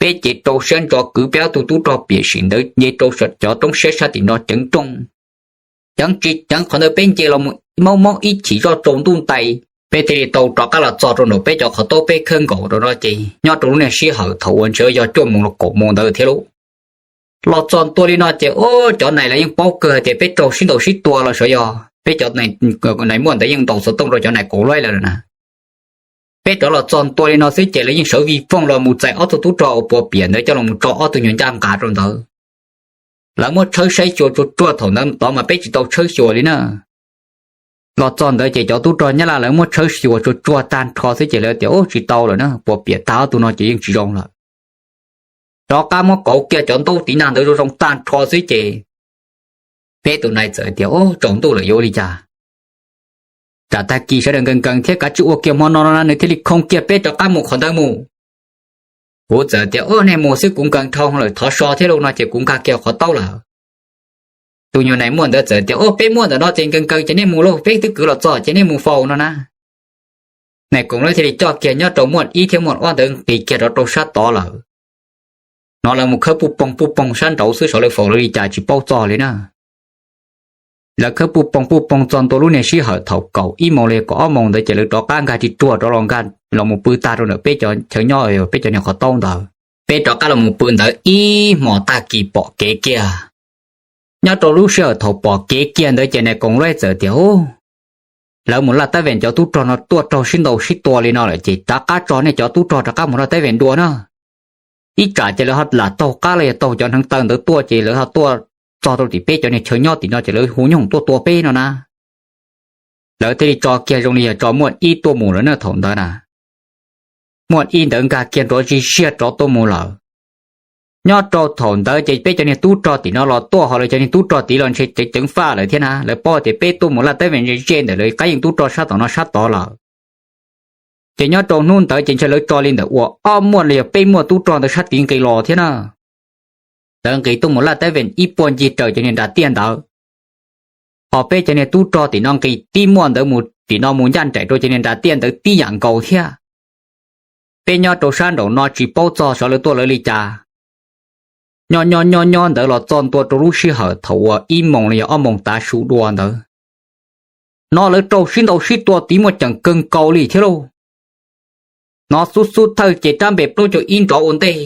Peb ces rau siab ntso kwv peb ob tug tub rog piam sim ntawd nce rau cov roob siab sab tim no ceev rooj. Ceev tsis ceev qhov ntawd peb nce los mus maub maub ib chim zoj tsaus ntuj ntais, peb thiaj li tau rov qab los txog rau nraum peb cov qhov taub peb khawb nkaus rau no ces nyob rau lub niag sij hawm thaum uas ntshe yog cuaj moos los kaum moos ntawd thiab lauj. Los txog ntua li no ces ub cov nais lawv yeej paub kawg hais tias peb raug sib ntaus sib tua los sav yog peb cov nais muaj ntawd yeej ntaus xov tooj rau cov nais kaum laib lawm na. Peb rov los txog ntua li no xwb ces lawv yeej sawv vij voog los mus txais ob tug tub rog uas puas piam ntawd coj los mus tso ob tug nyuag ncaj nqa rau ntawd. Lawv muab tshawb saib xyuas tsuag tsuag thaum ntawd tod mas peb tsis tau tshawb xyuas li na. Los txog ntawd ces cov tub rog Nyab Laj lawv muab tshawb xyuas tsuag tsuag tag nrho xwb ces lawv tias ub tsis tau lawm na puas piam tag ob tug no ces yeej tsis zoo lawm. Rov qab muab kauv kiag cov ntaub tiv nag ntawd zoo zoo tag nrho xwb ces peb tus nais txawm tias ub tsaus ntuj lawm yuav ua li cas. Tsam tag kis sawv daws nkees nkees thiab kav tsij ua kiag hmo no no na nws thiaj li khoo kiag peb rov qab mus qhov ntawd mus. Kuv txawm tias ub nej mus xwb kuv nkees dhau lawm thov so thiab lauj no ces kuv nkag kiag qhov taub lawm. Tus nyuag nais muaj ntawd txawm tias ub peb muaj ntawm no ces nkees nkees ces nej mus lauj peb twb kwv los txog ces nej mus faus no na. Nais koom lawv thiaj li coj kiag nyob rau muaj ib thiab muaj ob ntawd nqis kiag rov rau sab tod lawm. No lawv mus khawb puj poog puj poog sab nraud xwb sav lawv faus lawv li cas tsis paub txog li na. Lawv khawb puj poog puj poog txog ntua lub niag sij hawm thaum kaum ib moos li kaum ob moos ntawd ces lawv rov qab nkag ris ruag rov los nkag los mus pw tag rau ntawm peb cov chaw nyob peb cov niag qhov taub ntawd. Peb rov qab los mus pw ntawd ib hmos tag kis pom kev kiag. Nyob rau lub sij hawm thaum pom kev kiag ntawd ces nais koom lawv txawm tias ub lawv mus laj tab vem cov tub rog no tuaj raug sib ntaus sib tua li no lawm ces rov qab tso nej cov tub rog rov qab mus laj tab vem dua na. Ib tsam ces lawv ho lam taug qab los yog taug cov hneev taw ntawd tuaj ces lawv ho tuaj txog rau tim peb cov niag chaw nyob tim no ces lawv hu nyooj tuaj tua peb no na. Lawv thiaj li tso kiag zoo li yog tso muaj ib tuaj mus lawm na thaum ntawd na. Muaj ib ntawd nkag kiag nrov zig ziag rov tuaj mus lawm. Nyob rau thaum ntawd ces peb cov niag tub rog tim no los tuaj ho lawv cov niag tub rog tid los ntshe ceev ceev faj lawm thiab na, lawv paub tias peb tuaj mus laj teeb meem ze ze ntawm lawv qab yeej tub rog sab tom no sab tod lawm. Ces nyob rau hnub ntawd ces ntshe lawv tso li ntawm uas ob muaj los yog peb muaj tub rog ntawd sab tid nqis los thiab na. Lawv nqis tuaj mus laj teeb meem ib puag ncig raws cov niag nras tiaj ntawd. Ho peb cov niag tub rog tim no nqis tib muaj ntawd mus tim no mus ncaj nraim rau cov niag nras tiaj ntawd tib yam nkaus thiab. Peb nyob rau sab nraum no tsis paub txog xyov lawv tuaj lawv li cas. Nyob nyob nyob nyob ntawd los txog ntua rau lub sij hawm thaum uas ib moos los yog ob moos tav su dua ntawd, no lawv rau sib ntaus sib tua tid muaj ceem kawg nkaus li thiab lauj. No xub xub thawj ces rab npe plaub caug ib nrov ua ntej,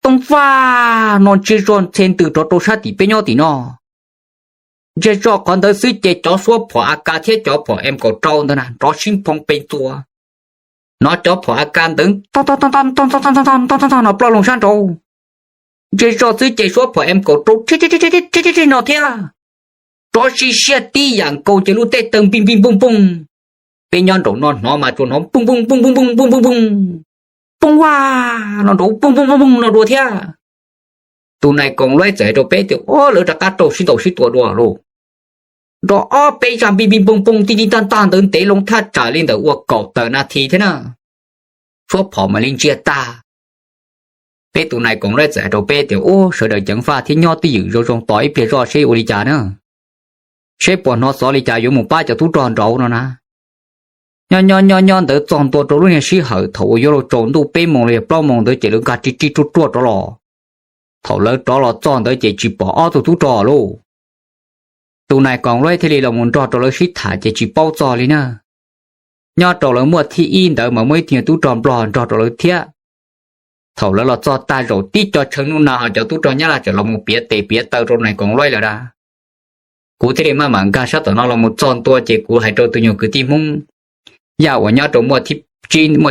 tooj vaj no ntsig zog ntxhe ntws rov rau sab tim peb nyob tim no. Ntsig zog qhov ntawd xwb ces cov suab phom A K thiab cov phom M kaum rau ntawd na nrov sib phoo pes txuas. No cov phom A K ntawd no ploj loo sab nraud. Ntsig zog xwb ces suab phom M kaum rau no thiab, nrov sib siab tib yam nkaus ces lub teb taw npij npij npooj pooj. Peb nyob nraum no hnov mas tsuas hnov pooj pooj pooj pooj pooj pooj pooj pooj, pooj vaj no nraud pooj pooj pooj pooj no dua thiab. Tus nais koom luaib txawm hais rau peb tias, o, lawv rov qab rau sib ntaus sib tua dua lauj. Nrov ob peb zaj npij npij npooj pooj tij tij tag tag ntawd ntev loo thaj tsam li ntawm ua kaum tawm nas this thiab na, suab phom mam li ntsiag tag. Peb tus nais koom luaib txawm hais rau peb tias, u, sawv daws ceev faj thiab nyob twj ywm zoo zoo tos ib pliag zoj seb ua li cas na, seb puas hnov xov li cas yuav mus pab cov tub rog nraud no na. Nyob nyob nyob nyob ntawd txog ntua rau lub niag sij hawm thaum uas yuav luag tsaus ntuj peb moos los yog plaub moos ntawd ces lawv nkag ri ri ruaj ruaj rov los. Thaum lawv rov los txog ntawd ces tsis pom ob tug tub rog lauj. Tus nais koom luaib thiaj li los mus nrog rau lawv sib tham ces tsis paub txog li na. Nyob rau lawv muaj thib ib ntawd mas muaj ib tug tub rog nplog nrog rau lawv thiab. Thaum lawv los txog tag zaum tib co tshee nub na ho cov tub rog nyab laj txawm los mus piav tes piav taw rau nais koom luaib lawm na. Kuv thiaj li maj mam nkag sab tom no los mus txog ntua ces kuv hais rau tus nyuag kwv tij Hmoob Yaj uas nyob rau muaj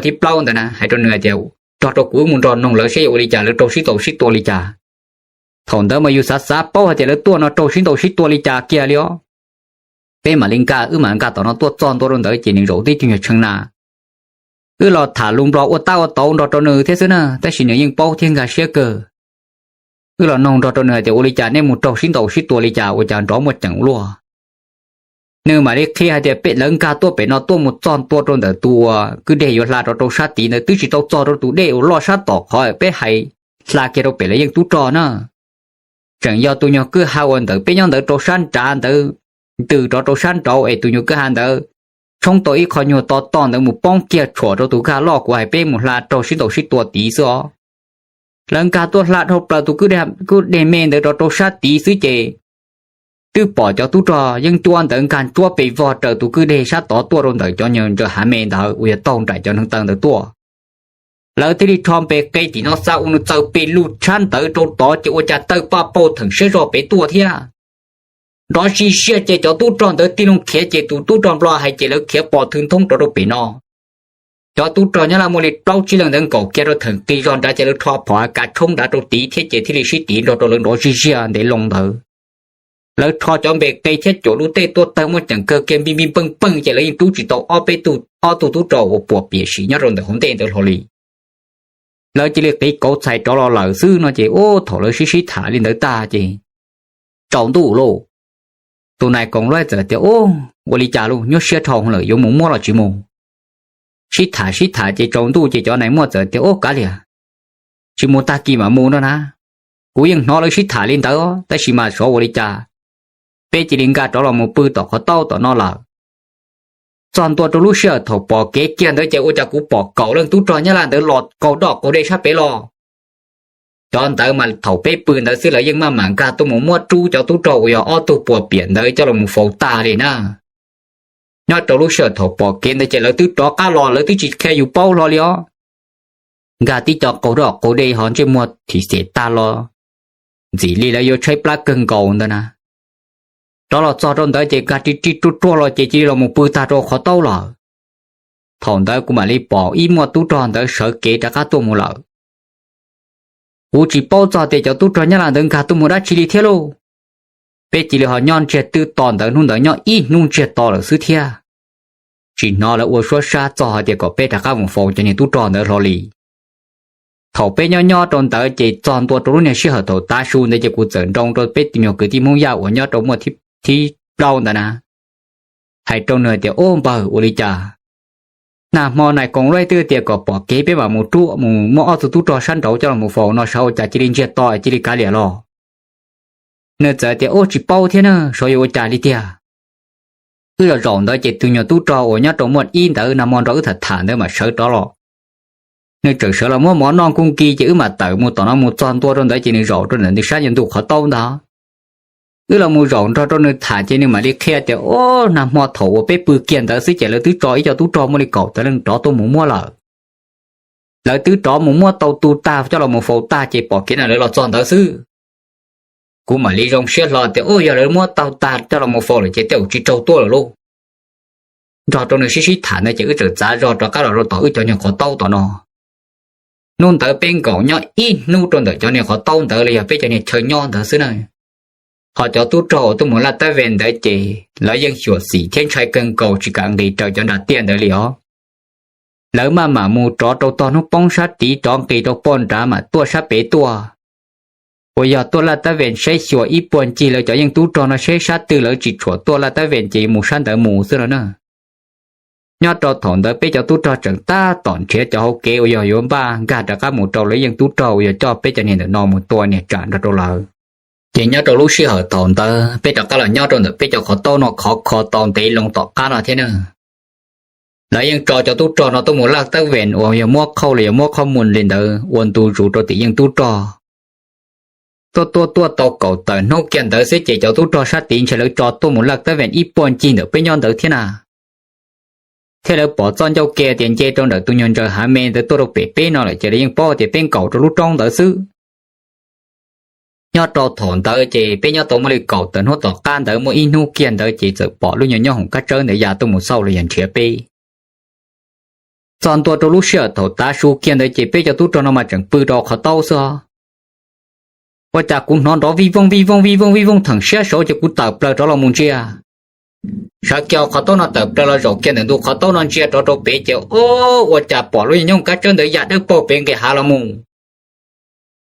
thib plaub ntawd na, hais rau nws hais tias, nrog rau kuv wb mus nrog noog lawv saib yuav ua li cas, lawv rau sib ntaus sib tua li cas. Thaum ntawd mas yus xav xav paub hais tias lawv tuaj no rau sib ntaus sib tua li cas kiag li os. Peb mam li nkag, wb mam nkag tom no tuaj txog ntua rau ntawd ces nws zaum tib tug nyuag tshee na. Wb los tham lus nplog ua tab ua tauv nrog rau nws thiab xwb na, tab sis nws yeej paub thiab nkag siab kawg. Wb los noog nrog rau nws hais tias ua li cas nej mus raug sib ntaus sib tua li cas ua cas nrov muaj ceem ua luaj. Nws mam li qhia hais tias peb lawv nkag tuaj pem no tuaj mus txog ntua rau ntawm tus uas kwj deg yuav hla rau rau sab tid ntawd twb tsis tau txog rau tus dej uas loj sab tom qhov peb hais hla kiag rau pem lawv yeej tub rog na. Tseem yog tus nyuag kwj ha uas ntawm peb nyob ntawd rau sab nrad ntawd ntws rov rau sab nraud es tus nyuag kwj ha ntawd tshoob tau ib qho nyuag to to ntawd mus poob kiag tshuam rau tus kwj ha loj kuv hais peb mus hla raug sib ntaus sib tua tid xwb os. Lawv nkag tuaj hla dhau plaws tus kwj deg me ntawd rov rau sab tid xwb ces twb pom cov tub rog yeeb ncuab ntawd nkag ntsuab pes vog raws tus kwj deg sab tod tuaj rau ntawm cov nyuag ntsaws hav me ntawd uas yog taug nraim cov neev taw ntawd tuaj. Lawv thiaj li rho npe qe tim no xa ua nws txaws pes lug tshab ntawd rau tod ces ua cas tawg paj paug theem siab zog pem tuaj thiab. Nrov sib siab ces cov tub rog ntawd tig loo khiav ces tus tub rog nplog hais ces lawv khiav pos thwv nthoob rov rau pem no. Cov tub rog nyab laj muaj li plaub tsib leej ntawd nkaum kiag rau theem qis zog nrad ces lawv rho phom A K tshoob nrad rau tid thiab ces thiaj li sib tiv nrog rau lawv nrov zij ziag ntev loo ntawd. Lawv rho cov npe qe thiab cuam lub tej tuaj tawg muaj ceem kawg kiag npij npij npeej npeej ces lawv yeej rub tsis tau ob peb tug, ob tug tub rog uas puas piam sim nyob rau ntawm hauv ntej ntawd hlo li. Lawv cia li qiv kauv txhais rov los lawm xwb no ces ub thaum lawv sib sib tham li ntawd tag ces tsaus ntuj lauj. Tus nais koom luaib txawm tias, ub, ua li cas lauj, nyuaj siab dhau lawm yuav mus muab los tsis mus? Sib tham sib tham ces tsaus ntuj ces cov nais muaj txawm tias, ub, kav liam, tsis mus tag kis mam mus no na. Kuv yeej hnov lawv sib tham li ntawd tab sis mas xyov ua li cas, peb cia li nkag rov los mus pw tom qhov taub tom no lawm. Txog ntua rau lub sij hawm thaum pom kev kiag ntawd ces ua cas kuv pom kaum leej tub rog nyab laj ntawd los qaug doj qaug dej sab pem los. Cov ntawd mas thaum peb pw ntawd xwb lawv yeej maj mam nkag tuaj mus muab rub cov tub rog uas yog ob tug puas piam ntawd coj los mus faus tag li na. Nyob rau lub sij hawm thaum pom kev ntawd ces lawv twb rov qab los lawv twb tsis qhia yus paub hlo li os. Nkag tib co qaug doj qaug dej ho ntsej muag thim xem tag los ntxim li lawv yuav tshaib plab kawg nkaus ntawd na. Rov los txog rau ntawd ces nkag ri ri ruaj ruaj los ces cia li los mus pw tag rau qhov taub lawm. Thaum ntawd kuv mam li pom ib muaj tub rog ntawd sawv kev rov qab tuaj mus lawm. Kuv tsis paub txog tias cov tub rog nyab laj ntawd nkag tuaj mus dab tsi li thiab lauj, peb cia li ho nyob ntsiag twb to ntawd, hnub ntawd nyob ib hnub ntsiag to lawm xwb thiab. Tsis hnov lawv ua suab sab txog hais tias kom peb rov qab mus faus cov niag tub rog ntawd hlo li. Thaum peb nyob nyob rau ntawd ces txog ntua rau lub niag sij hawm thaum tav su ntawd ces kuv txawm nroo rau peb tus nyuag kwv tij Hmoob Yaj uas nyob rau muaj thib plaub ntawd na, hais rau nws tias, Ub npawg, ua li cas nag hmo nais koom luj twb tias kom pom kev peb mam mus rub mus muab ob tug tub rog sab nraud coj los faus no, sav ua cas cia li ntsiag to cia li kav liam los? Nws txawm tias, Ub tsis paub thiab na, sav yuav ua cas li tiag. Wb los zaum ntawd ces tus nyuag tub rog uas nyob rau muaj ib ntawd nag hmo nrog wb tham tham ntawd mam sawv rov los. Nws txawm sawv los muab mov noj nkuj nki ces wb mam tawm mus tom no, mus txog ntua rau ntawd ces nws zaum rau ntawm ntws sab nyuag ntug qhov taub ntag. Wb los mus zaum nrog rau nws tham ces nws mam li qhia tias, Ub nag hmo thaum uas peb pw kiag ntawd xwb ces lawv twb tso ib co tub rog muaj li kaum tawm leej rov tuaj mus muab lawm. Lawv twb rov mus muab tau tu tag coj los mus faus tag ces pom kev na lawv los txog ntawd xwb. Kuv mam li zoo siab hlo tias, Ub yog lawv muab tau tag coj los mus faus lawm ces tej zaum tsis raug tuaj lawm lauj. Nrog rau nws sib sib tham ntawd ces wb txawm txav zog rov qab los rau tom wb cov nyuag qhov taub tom no. Hnub ntawd peb nkaum nyob ib hnub rau ntawm cov niag qhov taub ntawd los yog peb cov niag chaw nyob ntawd xwb na. Ho cov tub rog uas tuaj mus laj tab ve ntawd ces lawv yeej xyuam xim thiab ntshai kawg nkaus tsis kam nqis raws cov nra tiaj ntawd li os. Lawv maj mam mus rov rau tog hnub poob sab tid rov nqis rau poj nrad mam tuaj sab pem tuaj. Uas yog tuaj laj tab ve saib xyuas ib puag ncig lawv cov yeej tub rog no seb sab twg lawv tsis tshua tuaj laj tab ve ces mus sab ntawd mus xwb no na. Nyob rau thaum ntawd peb cov tub rog tseem tab tom nrhiav cov hauv kev uas yog yuav npaj nkag rov qab mus rau lawv yeej tub rog uas yog coj peb cov niag ntawm no mus tua niag tsam nrog rau lawv. Ces nyob rau lub sij hawm thaum ntawd peb rov qab los nyob rau ntawm peb cov qhov taub no khov kho tau ntev loo tom qab no thiab na. Lawv yeej tso cov tub rog no tuaj mus laj tab ve uas yog muab qhauj los yog muab qhov muag li ntawd ua ntu zus rau tim yeej tub rog. Tuaj tuaj tuaj tau kaum tawm hnub kiag ntawd xwb ces cov tub rog sab tid ntshe lawv tso tuaj mus laj tab ve ib puag ncig ntawm peb nyob ntawd thiab na. Thiab lawv pom txoj ncauj ke tias nce rau ntawm tus nyuag ntsaws hav me ntawd tuaj rau pem peb no lawm ces lawv yeej paub tias peb nkaum rau lub roob ntawd xwb. Nyob rau thaum ntawd ces peb nyob tau muaj li kaum tawm hnub tom qab ntawd muaj ib hnub kiag ntawd ces txawm pom lub nyuag nyob hoom kab tsawb ntawd ya tuaj mus xauj los yog nrhiav peb. Txog ntua rau lub sij hawm thaum tav su kiag ntawd ces peb cov tub rog no mas tseem pw rau qhov taub xwb os. Ua cas kuv hnov nrov vij vooj vij vooj vij vooj vij vooj theem siab saud ces kuv tawm plaws rov los mus ntsia. Sawv kiag qhov taub no tawm plaws los zaum kiag ntawm ntu qhov taub no ntsia rov rau pem ces o, ua cas pom lub nyuag nyob hoom kab tsawb ntawd ya dawb paug pem nqis hav los mus.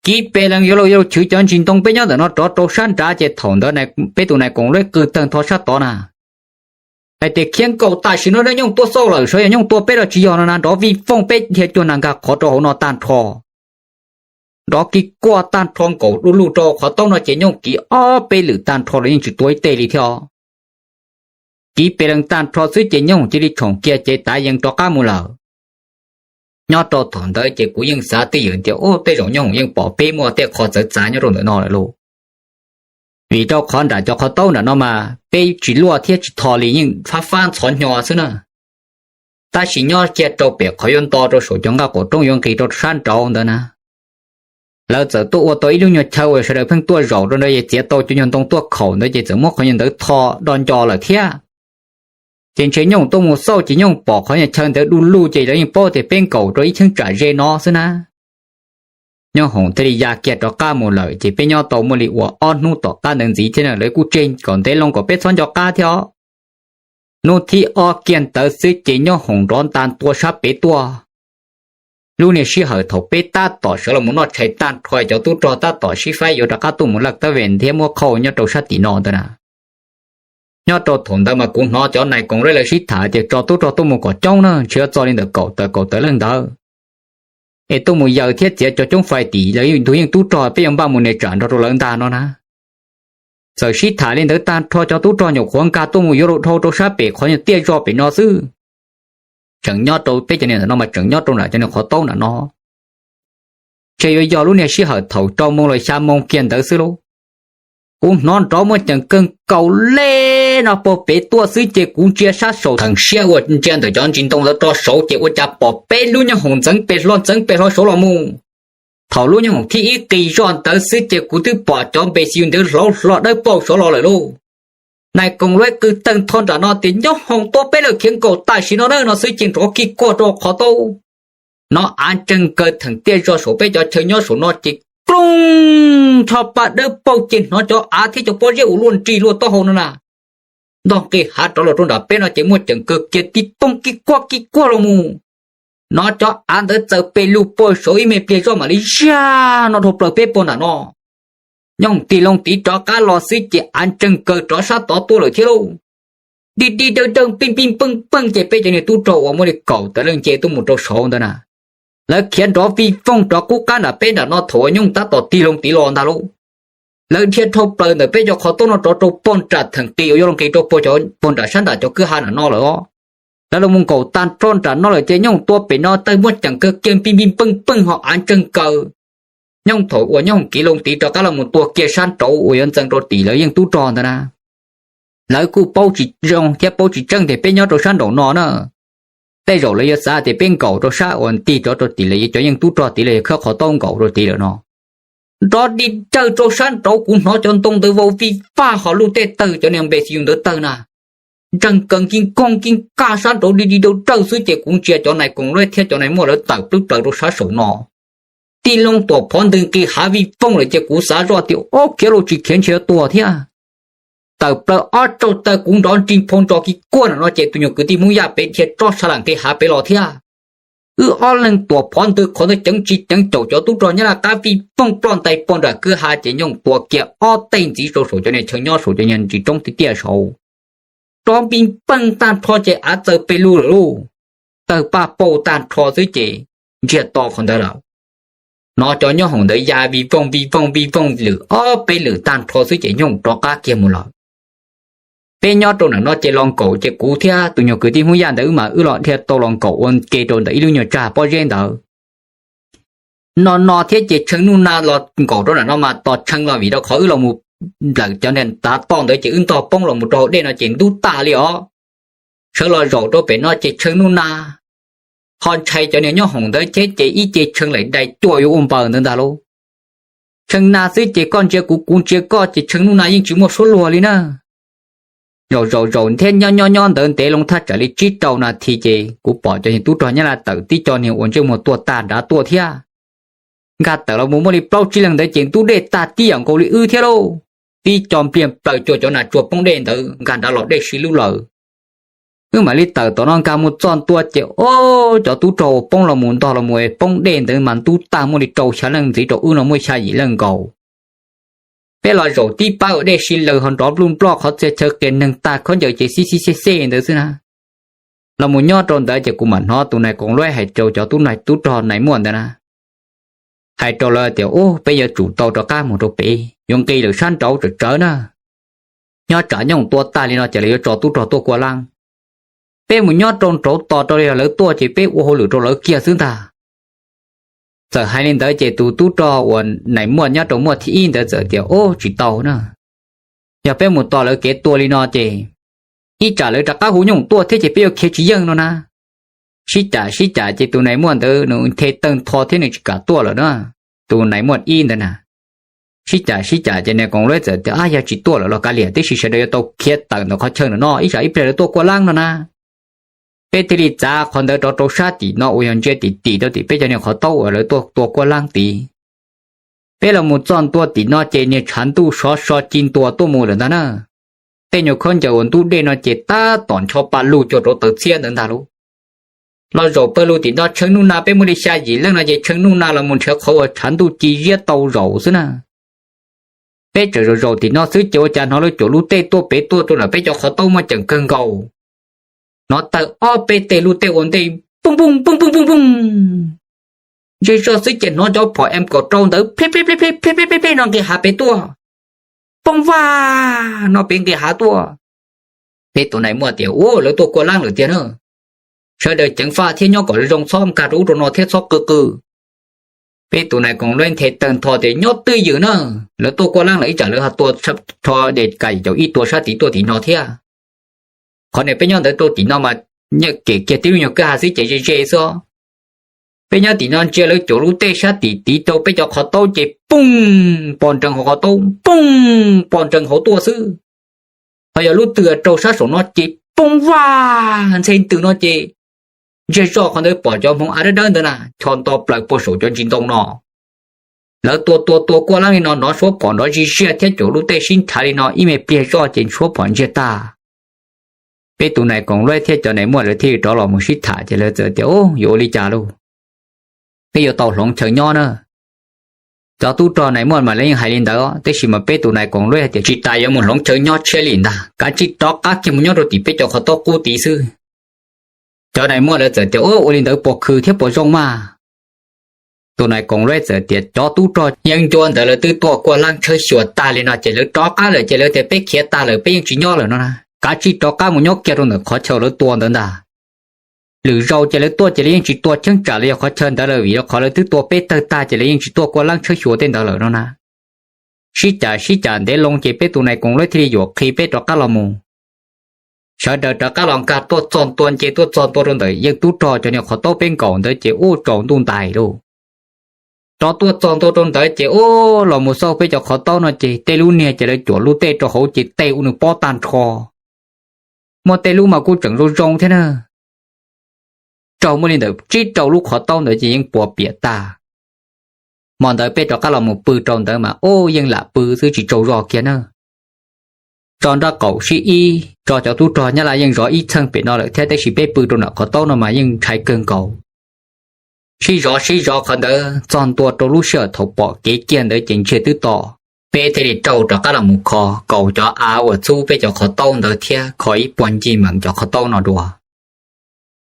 Kiv pes lees yuav luag yuav luag chwv cov ntsis ntoo peb nyob ntawm no rov rau sab nrad ces thaum ntawd peb tus nais koom luj qw tawg ntho sab tod na. Hais tias khiav nkaus tam sim no nej nyooj tuaj xauj lawm sav yog nyooj tua peb los tsis yog no na, nrov vij vooj peb dhia cuag nas nkag qhov rau hauv no tag nrho. Nrov kiv kuaj tag nrho nkaus du lug rau qhov taub no ces nyooj kiv ob peb lwm tag nrho los yeej tsis tua ib teg li thiab. Kiv pes lees tag nrho xwb ces nyooj cia li tshoom kiag cev tav yees rov qab mus lawm. Nyob rau thaum ntawd ces kuv yeej xav twj ywm tias o, tej zaum nyooj hoom yeej pom peb muaj tej qho txawv txav nyob rau ntawm no lawm lauj. Vim rau qhov nram cov qhov taub nram no mas peb tsis luaj thiab tsis tho li, yeej fab fab ntxhov hnyo xwb na. Tab sis nyob kiag rau pem qhov yuav nto rau saum cov nqaj qaum roob yuav nqis rau sab nraud ntawd na, lawv txawm tuaj ua tau ib lub nyuag chaw uas sawv daws pheej tuaj zaum rau ntawd es txiav tau cov nyuag ntoo tuaj khaum ntawd ces txawm muab qhov nyuag ntawd tho do nco lawm thiab. Ces ntshe nyooj tuaj mus xauj ces nyooj pom qhov nyuag chaw ntawd du lug ces lawv yeej paub tias peb nkaum rau ib cheeb tsam ze no xwb na. Nyooj hoom thiaj li ya kiag rov qab mus lawm ces peb nyob tau muaj li uas ob hnub tom qab ntawd ntxiv thiab na, lawv kuj tseg kom ntev loo kom peb txhob nco qab thiab os. Hnub thib ob kiag ntawd xwb ces nyooj hoom nrov nta ntua sab pem tuaj. Lub niag sij hawm thaum peb tab tom sawv los mus noj tshais tag nrho, cov tub rog tab tom sib faib yuav rov qab tuaj mus laj tab ve thiab muab qhauj nyob rau sab tim no ntawd na. Nyob rau thaum ntawd mas kuv hnov cov nais koom lawv sib tham tias tso tub rog tuaj mus kom coob na, ntshe yuav txog li ntawm kaum tawm kaum tawm leej ntawd, es tuaj mus yaws thiab txiav cov coob fais tim lawv ntug yeej tub rog, peb yuav npaj mus nias tsam nrog rau lawv ntag no na. Txawm sib tham li ntawd tag nrho cov tub rog nyuam qhuav nkag tuaj mus yuav luag dhau rau sab pem qhov nyuag tiaj zog pem no xwb. Tseem nyob rau peb cov niag ntawm no mas tseem nyob rau nram cov niag qhov taub nram no. Ntshe yuav yog lub niag sij hawm thaum rau moo los xya moo kiag ntawd xwb lauj. Kuv hnov nrov muaj ceem kawg nkaus li no puag pem tuaj xwb ces kuv ntsia sab saum theem siab uas ntsia ntawm cov ntsis ntoo ntawd rau saud ces ua cas pom peb lub nyooj hoom ntxeev pes hlo ntxeev pes hlo saud los mus. Thaum lub nyooj hoom thib ib qis zog ntawd xwb ces kuv twb pom cov npe xi yu ntawd hlauv hlo dawb paug saud los lawm lauj. Nais koom luav qw tawg ntho nram no tias nyooj hoom tua peb lawm khiav nkaus tam sim no na no xwb ces nrov kij kuag rau qhov taub. Hnov av ntseeg kawg theem tiaj zog saum peb cov chaw nyob saum no ces pooj, ncho pa dawb paug ces hnov cov av thiab cov pob zeb uas luaj nrig luaj taub hau no na, ntog nqis hav rov los rau nram peb no ces muaj ceem kawg kiag tib poob kib kuag kib kuag los mus. Hnov cov av ntawd txawm pes lug pag saud ib me pliag zoj mam li zaj no dhau plaws peb pag nram no. Nyooj tig loo tiv rov qab los xwb ces av ntseeg kawg rov sab tod tuaj lawm thiab lauj. Dig dig dawg dawg pij pij peej peej ces peb cov niag tub rog uas muaj li kaum tawm leej nce tuaj mus rau saud ntawd na, lawv khiav nrov vij voog rov qub qab nram peb nram no thaum uas nyooj tab tom tig loo tiv los ntag lauj. Lawv dhia dhau plaws ntawm peb cov qhov taub no rov rau pag nram theem qis uas yuav los nqis rau pag nram sab nram cov kwj ha nram no lawm os. Lawv los mus nkaum tag nrho nram no lawm ces nyooj tua pem no tawg muaj ceem kawg kiag pij pij peej peej ho av ntseeg kawg. Nyooj thaum uas nyooj kiv loo tiv rov qab los mus tua kiag sab nraud uas yuav ntxeev rau tim lawv yeej tub rog ntawd na, lawv kuj paub tsis zoo thiab paub tsis tseeb tias peb nyob rau sab nraum no na. Tej zaum lawv yuav xav tias peb nkaum rau sab uas tig rov rau tim lawv cov yeej tub rog tid los yog khawb qhov taub nkaum rau tid lawm no. Nrov dig dawg rau sab nraud kuv hnov cov ntoo ntawd vau vij vag ho luj tej tawg cov niag npe xi yus ntawd tawg na. Ntseeg kawg kib koog kib kaj sab nraud dig dig dawg dawg xwb ces kuv ntsia cov nais koom lueb thiab cov nais muaj lawv tawm plwb plaws rau sab saum no. Tig loo tuam phov ntws nqis hav vij voog lawm ces kuv xav zoj tias ob khiav los tsis khiav ntshe yuav tuag thiab. Tawm plaws ob tsaug taw kuv nrov nrig phau ntso kib kuag nram no ces tus nyuag kwv tij Hmoob Yaj pem dhia rov sab lam nqis hav pem los thiab. Wb ob leeg tuam phov ntws qhov ntawd ceev tsis ceev caum cov tub rog Nyab Laj qab vij voog ploj ntais pag nram kwj ha ces nyooj tua kiag ob teg ntxiv rau saum cov niag chaw nyob saum cov niag ntsis roob tiaj tiaj saud. Rov npij peej tag nrho ces av txawm pes lug lawm lauj. Tawg paj pauj tag nrho xwb ces ntsiag to qhov ntawd lawm. Hnov cov nyoob hoom ntawd ya vij voog vij voog vij voog lwm ob peb lwm tag nrho xwb ces nyooj rov qab kiag mus lawm. Peb nyob rau ntawm no ces los nkaum ces kuv thiab tus nyuag kwv tij Hmoob Yaj ntawd wb mas wb los dhia tau los nkaum ua ke rau ntawm ib lub nyuag tsag pob zeb ntawd. No no thiab ces tshee nuj na los nkaum rau ntawm no mas tos tshee los vim rau qhov wb los mus nplawm cov niag tav toj ntawd ces wb ntog poob los mus rau hauv dej no ces ntub tag li os. Sawv los zaum rau pem no ces tshee nuj na ho ntshai cov niag nyoob hoom ntawd thiab ces ib ce tshee laim dai cuaj yuav ua npaws ntawd ntag lauj. Tshee na xwb ces koj ntsia kuv kuv ntsia koj ces tshee nuj na yeej tsis muaj suab luag li na. Zaum zaum zaum thiab nyob nyob nyob ntawd ntev loo thaj tsam li tsib rau nas this ces kuv pom cov niag tub rog Nyab Laj tawm tib co niag uas ntsej muag tuaj tag nrad tuaj thiab. Nkag tawm los mus muaj li plaub tsib leeg ntawd ces ntub dej tag tib yam nkaus li wb thiab lauj. Tib co npliag plaws cuag cov nas tsuag poob dej ntawd nkag nrad los dej sib lub lawm. Wb mam li tawm tom no nkag mus txog ntua ces ob cov tub rog uas poob los mus ntog los mus poob dej ntawd mas ntub tag muaj li rau xya leej ntxiv rau wb no muaj xya yim leej nkaus. Peb los zaum tib pab uas dej sib laws ho nrov npluj nploj qhov txhia chaw qias neeg tag khaub ncaws ces xib xib xej xej ntawd xwb na. Los mus nyob rau ntawd ces kuv mam hnov tus nais koom luab hais rau cov tub nais tub rog nais muaj ntawd na, hais rau lawv tias ub peb yuav tsum tau rov qab mus rau pem yuav nqis lawm sab nraud tsawv tsawv na. Nyob tsam nyooj tua tag li no ces lawv yuav tso tub rog tuaj Kuaj Laab. Peb mus nyob rau nraud tos rau li lawv tuaj ces peb ua hauj lwm rau lawv kiag xwb ntag. Txawm hais li ntawd ces tus tub rog uas nais muaj nyob rau muaj thib ib ntawd txawm tias ub tsis tau na. Yog peb mus tos lawv kev tua li no ces ib tsam lawv rov qab hu nyooj tuaj thiab ces peb yuav khiav tsis yeej no na. Sib cam sib cam ces tus nais muaj ntawd nws nthe tawg ntho thiab nws tsis kam tuaj lawm na. Tus nais muaj ib ntawd na. Sib cam sib cam ces nais koom luab txawm tias ab yog tsis tuaj lawm los kav liam tib si sawv daws yuav tau khiav tawm ntawm qhov chaw ntawm no ib tsam ib pliag lawv tuaj Kuaj Laab no na. Peb thiaj li txav qhov ntawd rov rau sab tim no uas yog ntsia tim tim rau tim peb cov niag qhov taub uas lawv tuaj tua Kuaj Laab tid. Peb los mus txog ntua tim no ces niag tshav ntuj sov so ci ntua tuaj mus lawm ntag na. Tej nyuag khaub ncaws uas ntub dej no ces tab tom ncho pa lug cuag rau taws txhiab ntawd ntag lauj. Los zaum pawg lug tim no tshee nuj na peb muaj li xya yim leej no ces tshee nuj na los mus nrhiav qhov uas tshav ntuj ci ziab tau zaum xwb na. Peb tseem zaum zaum tim no xwb ces ua cas hnov lawv cuam lub tej tuaj pem tuaj rau ntawm peb cov qhov taub muaj ceem kawg nkaus. Hnov tawg ob peb teg lub tej ua ntej pooj pooj pooj pooj pooj pooj. Ntseg zog xwb ces hnov cov phom M kaum rau ntawd pleb pleb pleb pleb pleb pleb pleb no nqis hav pem tuaj. Poob vaj no pem nqis hav tuaj. Peb tus nais muaj tias ua lawv tuaj Kuaj Laab lawm tiag na. Sawv daws ceev faj thiab nyob kom zoo txhob nkag rau ub rau no thiab txhob qw qw. Peb tus nais koom luab nthe tawg ntho tias nyob twj ywm na, lawv tuaj Kuaj Laab lawm ib tsam lawv ho tua rho de ka yim caum ib tua sab tid tuaj tim no thiab. Qhov niag peb nyob ntawd rau tim no mas nyiaj kem kiag tib lub nyuag kwj ha xwb ces ze ze xwb os. Peb nyob tim no ntsia lawv cuam lub tej sab tim tid rau peb cov qhov taub ces pooj pom nrees hauv qhov taub, pooj pom nrees hauv tuaj xwb. Ho yog lub twg rau sab saum no ces poob vaj ntxhe ntws no ces ntseg zoj qhov ntawd pom cov hmoov av dawb dawb ntawd na ncho nto plaws puag saum cov ntsis ntoo no. Lawv tua tua tua kuaj leeb li no, nrov suab phom nrov zig ziag thiab cuam lub tej sib nrhav li no ib me pliag zoj ces suab phom ntsiag tag. Peb tus nais koom luab thiab cov nais muaj lawv thiaj li rov los mus sib tham ces lawv txawm tias, Ub, yuav ua li cas lauj? Peb yuav tau hloov chaw nyob na. Cov tub rog nais muaj mas lawv yeej hais li ntawd, tab sis mas peb tus nais koom luab hais tias tsis tas yuav mus hloov chaw nyob tshiab li ntag, kav tsij rov qab kiag mus nyob rau tim peb cov qhov taub qub tid xwb. Cov nais muaj lawv txawm tias, Ub, ua li ntawd puas khw thiab puas zoo mas? Tus nais koom luab txawm tias, Cov tub rog yeeb ncuab ntawd lawv twb tuaj kuaj leeb tshawb xyuas tag li no ces lawv rov qab lawm ces lawv tias peb khiav tag lawm, peb yeej tsis nyob lawm no na, kav tsij rov qab mus nyob kiag rau ntawm qhov chaw lawv tua ntawd ntag. Lwm zaus ces lawv tuaj ces lawv yeej tsis tua cheeb tsam los yog qhov chaw ntawd lawm, vim rau qhov lawv twb tua peb tawg tag ces lawv yeej tsis tuaj kuaj leeb tshawb xyuas tej ntawd lawm no na. Sib cav sib cav ntev loo ces peb tus nais koom luab thiaj li yuam qhia peb rov qab los mus. Sawv daws rov qab los nkag tuaj txog ntua nce tuaj txog ntua rau ntawm yeej tub rog cov niag qhov taub peb nkaum ntawd ces ub, tsaus ntuj ntais lauj. Rov tuaj txog ntua rau ntawd ces ub, los mus xauj peb cov qhov taub no ces tej lub niag ces lawv cuam lub tej rau hauv ces tej ua nws pob tag nrho. Muaj tej lub mas kuj tseem zoo zoo thiab na. Raug muaj li ntawm tsib rau lub qhov taub ntawd ces yeej puas piam tag. Hmo ntawd peb rov qab los mus pw rau ntawd mas ub, yeej lam pw xwb tsis tsaug zog kiag na. Tso nraub qaum sib ib, tso cov tub rog Nyab Laj yeej zov ib txheej pem no lawm thiab, tab sis peb pw rau nram qhov taub no mas yeej ntshai kawg nkaus. Sib zov sib zov qhov ntawd txog ntua rau lub sij hawm thaum pom kev kiag ntawd ces ntsiag twb to. Peb thiaj li raug rov qab los mus kho kaus cov av uas txhub peb cov qhov taub ntawd thiab kho ib puag ncig meem cov qhov taub no dua.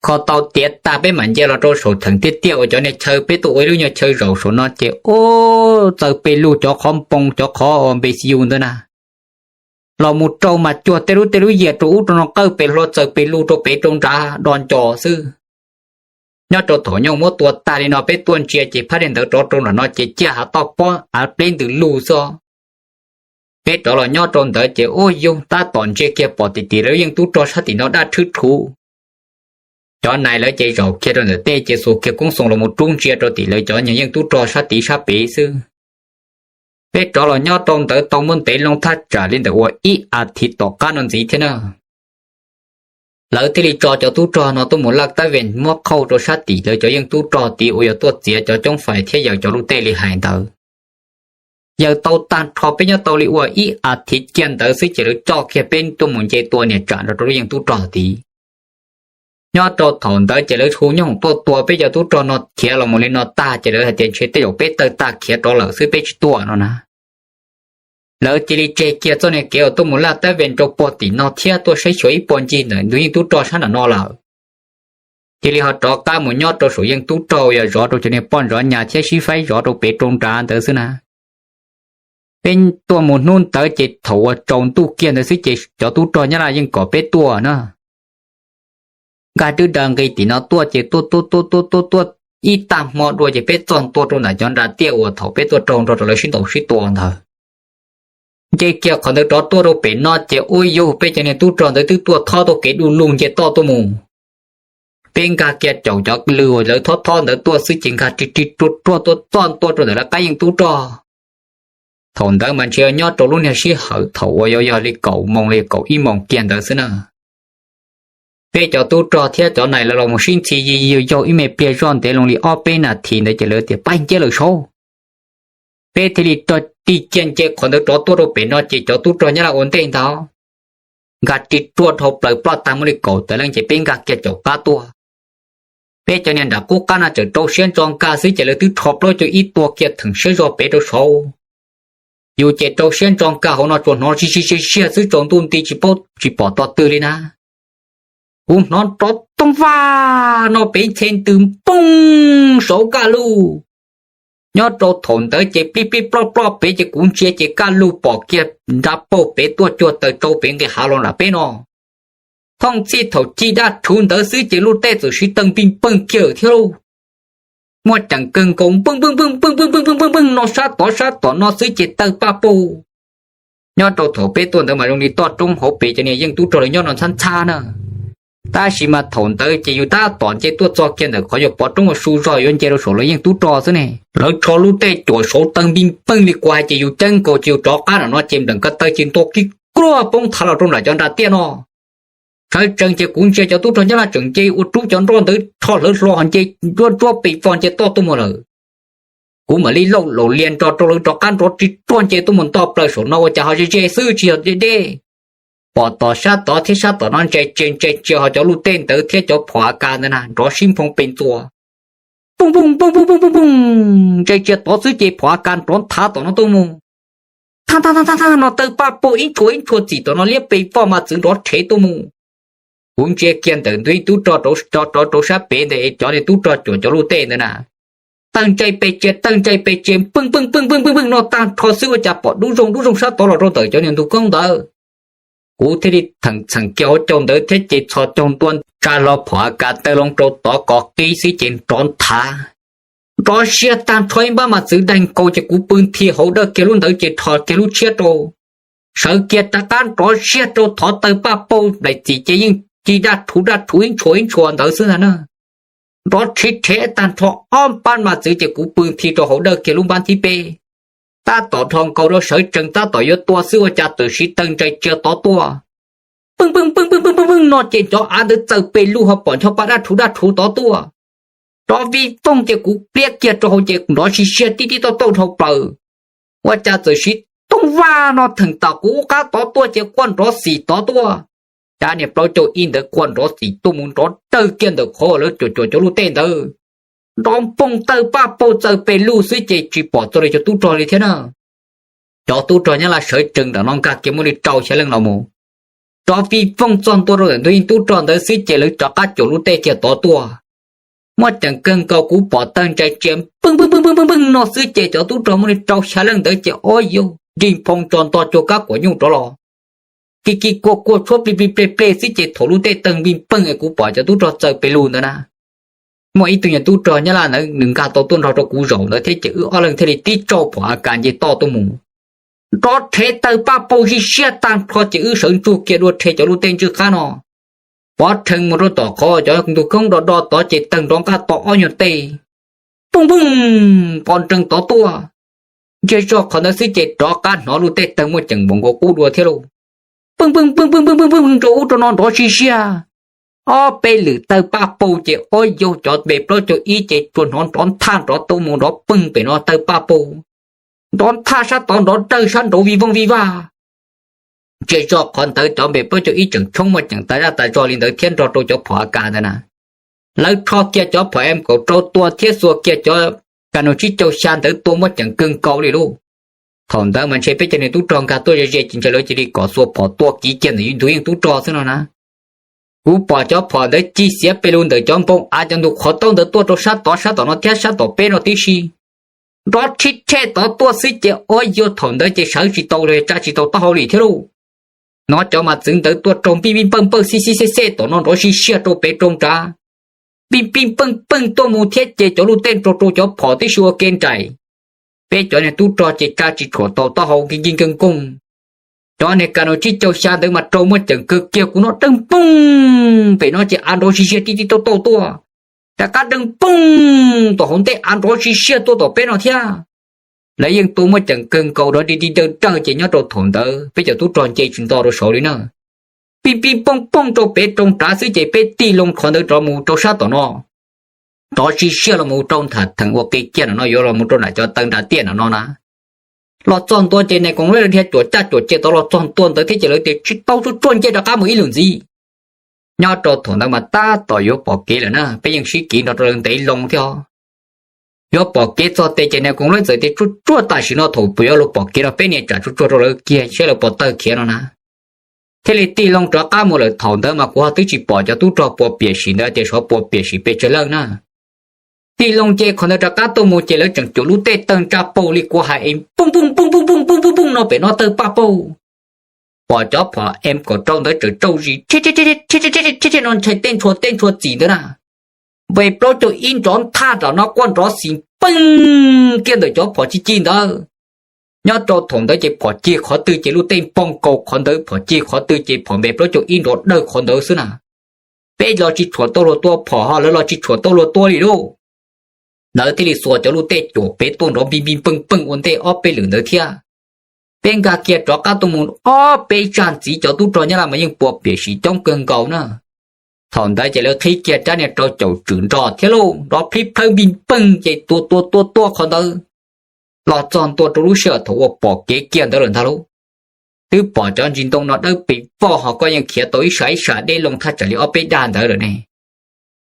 Kho tau tiav tag peb mam nce los rau saum theem tiaj tiaj uas cov niag chaw peb tuaj ua ib lub nyuag chaw zaum saum no ces ub, txawm pes lug cov qhov npoo cov qhov npe xi yus ntawd na. Los mus rau mas cuag tej lub tej lub yias rau ub rau no qawj pes hlo txawm pes lug rau pem rau nrad do nco xwb. Nyob rau thaum nyooj muab tua tag li no peb tuaj ntsia ces phab niag ntawd rov rau nram no ces ciaj hav toj pob av pleb ntws lug xwb. Peb rov los nyob rau ntawd ces ub yug tab tom ntsia kiag pom tim tim lawv yeej tub rog sab tim no daj rhwb rhuv. Cov nais lawv ces zaum kiag rau ntawm tej ces xuas kiag koob xoo los mus rub ntsia rau tim lawv cov niag yeej tub rog sab tid sab pem xwb. Peb rov los nyob rau ntawd tau muaj ntev loo thaj tsam li ntawm uas ib as thiv tom qab no ntxiv thiab na. Lawv thiaj li tso cov tub rog no tuaj mus laj tab ve muab qhauj rau sab tim lawv cov yeej tub rog tid uas yog tuaj txiav cov coob fais thiab yaws cov lub tej li hais ntawd. Yaws tau tag nrho peb nyob tau li ua ib as thiv kiag ntawd xwb ces lawv coj kiag peb tuaj mus nce tua niam tsam nrog rau lub yeej tub rog tid. Nyob rau thaum ntawd ces lawv hu nyooj hoom tuaj tua peb cov tub rog no khiav los mus li no tag ces lawv hais tias ntshe tej zaum peb tawg tag khiav rov lawm xwb peb tsis tuaj no na. Lawv cia li tseg kiag txoj niag kev uas tuaj mus laj tab ve rau puag tim no thiab tuaj saib xyuas ib puag ncig ntawm ntu yeej tub rog sab nram no lawm. Cia li ho rov qab mus nyob rau saum yeej tub rog yog zov rau cov niag poj ntxov nyas thiab sib faib zov rau pem rau nrad ntawd xwb na. Peb tuaj mus hnub ntawd ces thaum uas tsaus ntuj kiag ntawd xwb ces cov tub rog Nyab Laj yeej kom peb tuaj na. Nkag twb da nqi tim no tuaj ces tuaj tuaj tuaj tuaj tuaj tuaj ib tag hmo dua ces peb txog ntua rau ntawm cov nra tiaj uas thaum peb tuaj raug nrog rau lawv sib ntaus sib tua ntawd. Nce kiag qhov ntawd rov tuaj rau pem no ces ua yug peb cov niag tub rog ntawd twb tuaj thob tuaj kev du lug nce toj tuaj mus. Peb nkag kiag caum cov lw uas lawv thob thob ntawd tuaj xwb ces nkag ri ri ruag ruag tuaj txog ntua rau ntawm lawv qab yeej tub rog. Thaum ntawd mas ntshe nyob rau lub niag sij hawm thaum uas yuav yog li kaum moos li kaum ib moos kiag ntawd xwb na. Peb cov tub rog thiab cov nais lawv los mus sib ntxhi yi yi yaug ib me pliag zoj ntev loo li ob peb nas this ntawd ces lawv tias pab nciab lawm saud. Peb thiaj li rog tig kiag nce qhov ntawd rov tuaj rau pem no ces cov tub rog Nyab Laj ua ntej ntag. Nkag ri ruag dhau plaws ploj tag muaj li kaum tawm leej ces peb nkag kiag caum qab tuaj. Peb cov niag nram qub qab no tseem rau siab ntso nkag xwb ces lawv twb rho plaub caug ib tua kiag theem siab zog pem rau saud. Yus ces rau siab ntso nkag hauv no tsuas hnov zig zig zig ziag xwb tsaus ntuj nti tsis paub tsis pom tog twg li na. Kuv hnov rov tooj vaj no pem ntxhe ntws pooj saud kaj lug. Nyob rau thaum ntawd ces plij plij ploj ploj pem ces kuv ntsia ces kaj lug pom kiag nra paug pem tuaj cuag taws tsau pem nqis hav los nram peb no. Thooj txhij thaum ci daj rhuv ntawd xwb ces lub tej txawm siv taw npij npeej kiag thiab lauj. Muaj ceem kawg nkaus npeej npeej npeej npeej npeej npeej npeej npeej no sab tod sab tom no xwb ces taw paj paug. Nyob rau thaum peb tuaj ntawd mas zoo li toj roob hauv pes cov niag yeej tub rog lawv nyob no ntxhab ntxhab na. Tab sis mas thaum ntawd ces yus tab tom nce tuaj txog kiag ntawm qhov yuav pov roob ua su zog yuav nce rau saum lawv yeej tub rog xwb ne. Lawv rho lub tej cuam saud taw npij npeej li kuv hais ces yus ceeb nkaus ces yus rov qab nram no ces nplaim ko taw ces nto kib kluaj poob thav los rau nram cov nra tiaj no. Sawv tsees ces kuv ntsia cov tub rog Nyab Laj tseem nce ua rub cov nroj ntawd rho hlawv hlo nce ntsuab ntsuab pes vog nce toj tuaj mus lawm. Kuv mam li lauj laus lias nrog rau lawv rov qab nrov ris ruag nce tuaj mus nto plaws saum no ua cas ho ze ze xwb tsis yog deb deb. Pom tom sab tod thiab sab tom no ntse ntsia ntse ntsia ho cov luj tej ntawd thiab cov phom AK ntawd na nrov sib nphoo pes ntxuas. Pooj pooj pooj pooj pooj pooj pooj, ntse ntsia tod xwb ces phom AK nrov nthav tom no tuaj mus. Thaj thaj thaj thaj no tawg paj paug ib ntshua ib ntshua txim tom no liab pes voj mas txwv nrov rhev tuaj mus. Kuv ntsia kiag ntawm ntug yeej tub rog rov rau sab pem ntawd es cov niag tub rog cuam cov luj tej ntawd na tawg ntsej pes tsia tawg ntsej pes tsia pwj pwj pwj pwj pwj pwj no tag nrho xwb ua cas pom dub zoo dub zoo sab tod los rau ntawm cov niag ntug koob ntawd. Kuv thiaj li theem txheem kiag hauv caug ntawd thiab ces txhos caug ntua tsa hlo phom AK tawg loo rau tod kov qib xwb ces nrov nthav. Nrov siab tag nrho ib npab mas txwv daig nkaus ces kuv pw nthi hauv dawj kiag lub ntawd ces rho kiag lub tshiab rau. Sawv kiag rov qab nrov siab rau thov tawg paj paug nplaim txim ces yeej ci daj rhuv daj rhuv ib ntshua ib ntshua ntawd xwb ntag na. Nrov rhiv rhev tag nrho ob npab mas txwv ces kuv pw nthi rau hauv dawj kiag lub npab thib peb. Tab tom dhos nkaus rau sawv tsees tab tom yuav tua xwb ua cas txawm siv tawg ntsais tsias tod tuaj. Pwj pwj pwj pwj pwj pwj no ces cov av ntawd txawm pes lug ho pom ncho pa daj rhuv daj rhuv tod tuaj. Nrov vij vooj ces kuv pliab kiag rau hauv ces nrov sib siag tib tib tauj tauj dhau plaws. Ua cas txawm siv tooj vaj no theem tam kuv ub qab tod tuaj ces quaj nrov xim tod tuaj. Cov niag plaub caug ib ntawd quaj nrov xim tuaj mus nrov dawg kiag ntawm qhov lawv cuam cuam cov luj tej ntawd. Nrov npoog tawg paj paug txawm pes lug xwb ces tsis pom txog li cov tub rog li thiab na. Cov tub rog Nyab Laj sawv tsees ntawm no nkag kiag muaj li rau xya leej los mus. Nrov vij vooj txog ntua rau ntawm ntug yeej tub rog ntawd xwb ces lawv rov qab cuam luj tej kiag tod tuaj. Muaj ceem kawg nkaus kuv pom tawg ntsais tsias pwj pwj pwj pwj pwj no xwb ces cov tub rog muaj li rau xya leej ntawd ces ob yug nrig nphoo tso nto cuag kab kuam nyuj rov los. Kis kis kuag kuag tshuab plig plig ple ple xwb ces thaum luj tej tawg npij peej es kuv pom cov tub rog txawm pes lug ntawd na. Muaj ib tug nyuag tub rog Nyab Laj ntawd nws nkag tau tuaj nrog rau kuv zaum ntawd thiab ces wb ob leeg thiaj li tib tsauj phom AK nce toj tuaj mus. Nrov rhev tawg paj paug zij siab tag nrho ces wb sawv ntsug kiag dua rhe cov luj tej ntswj qab no. Pov rhees mus rau tom qhov cov ntug koob do do tod ces tawg nrov nqaj to ob nyuag tej. Pooj pooj, pov nreeg tod tuaj. Ntsiag zog qhov ntawd xwb ces rov qab hnov luj tej tawg muaj ceem npaum nkaus qub dua thiab lauj. Pwj pwj pwj pwj pwj pwj rau ub rau no nrov sib siag. Ob peb lwm tawg paj paug ces ob yaug cov npe plaub caug ib ces tsuas hnov nrov nthaj nrov tuaj mus nrov pwj pem no tawg paj paug. Nrov nthaj sab tod nrov dawg sab nraud vij vooj vij vaj. Ntsiag zog qhov ntawd cov npe plaub caug ib tseem tshoob muaj ceem tas zaj tas zog li ntawd thiab nrog rau cov phom AK ntawd na. Lawv rho kiag cov phom M kaum rau tua thiab xuas kiag cov kas nus tsib caug xya ntawd tua muaj ceem kawg nkaus li lauj. Thaum ntawd mas ntshe peb cov niag tub rog nkag tuaj ze ze ces ntshe lawv cia li kom xuas phom tua kiv kiag ntawm ntug yeej tub rog xwb no na. Kuv pom cov phom ntawd ci xiav pes lug ntawm cov npoo av cov ntug qhov taub ntawd tuaj rau sab tod sab tom no thiab sab tom peb no tib si. Nrov rhib rhej tod tuaj xwb ces ob yug thaum ntawd ces sawv tsis tau li tsa tsis tau taub hau li thiab lauj. Hnov cov mas txwv ntawd tuaj raug npij npij npawj npawj xij xij xej xej tom no nrov sib siag rau pem rau nrad. Npij npij npawj npawj tuaj mus thiab ces cov luj tej nrog rau cov phom tib si ua ke nraim. Peb cov niag tub rog ces tsa tsis tshuam tau taub hau nkig nkig nkoog nkoog. Cov niag kas nus tsib caug xya ntawd mas rau muaj ceem kawg kiag kuv no dawg npoog pem no ces av nrov sib siag tib tib tauj tauj tuaj. Rov qab dawg npoog tom hauv ntej av nrov sib siag tuaj tom peb no thiab. Lawv yeej tua muaj ceem kawg nkaus rov dig dig dawg dawg ces nyob rau thaum ntawd peb cov tub rog nce tsis nto rau saud li na. Pij pij pooj pooj rau pem rau nrad xwb ces peb tig loo qhov ntawd rov mus rau sab tom no. Rov sib siag los mus rau ntham theem ua qi kiag no no yuav los mus rau nram cov taw nram tiaj no no na. Los txog ntua ces nais koom luab dhia cuam caj cuam ces tod los txog ntua ntawd thiab ces lawv tias tsis tau tsuj tsuaj nce rov qab mus ib lwm ntxiv. Nyob rau thaum ntawd mas tab tom yuav pom kev lawm na peb yeej sib kiv nrog rau lawv ntev loo thiab os. Yuav pom kev txog tes ces nais koom luab txawm tias tsuj tsuaj tam sim no thaum puas yuav luag pom kev no peb nias tsam tsuj tsuag rau lawv kiag saib lawv puas tawg khiav no na. Thiaj li tig loo rov qab mus lawm thaum ntawd mas kuv ho twb tsis pom cov tub rog puas piam sim ntawd tias xyov puas piam sim pes tsawg leej na. Tig loo nce qhov ntawd rov qab tuaj mus ces lawv tseem cuam lub tej tawg ntsaj paug li kuv hais es pooj pooj pooj pooj pooj pooj pooj pooj no pem no tawg paj paug. Pom cov phom M kaum rau ntawd tseem tsauj zis rhib rhib rhib no ntshai tej ntshua tej ntshua txim ntawd na. Npe plaub caug ib nrov nthaj nram no quaj nrov xis peej kiag ntawm cov phom ci ci ntawd. Nyob rau thaum ntawd ces phom ci qhov twg ces lub tej npoog kaus qhov ntawd phom ci qhov twg ces phom npe plaub caug ib nrov dawg qhov ntawd xwb na. Peb los tsis tshuam tau luag tua phom ho lawv los tsis tshuam tau luag tua li lauj. Lawv thiaj li xuas cov lub tej cuam pem tuaj nrov npij npij peej peej ua ntej ob peb lwm ntawd thiab. Peb nkag kiag rov qab tuaj mus ob peb zaj ntxiv cov tub rog Nyab Laj mas yeej puas piam sim coob kawg nkaus na. Thaum ntawd ces lawv qhib kiag rab niag rau caum tswm nrog thiab lauj nrov plhib plhawb npij peej ces tua tua tua tua qhov ntawd. los txog ntua rau lub sij hawm thaum uas pom kev kiag ntawd lawm ntag lauj. Twb pom cov ntsis ntoo no dawb pes vog ho koj yeej khiav tau ib sab ib sab deb loo thaj tsam li ob peb dag ntawd lawm ne.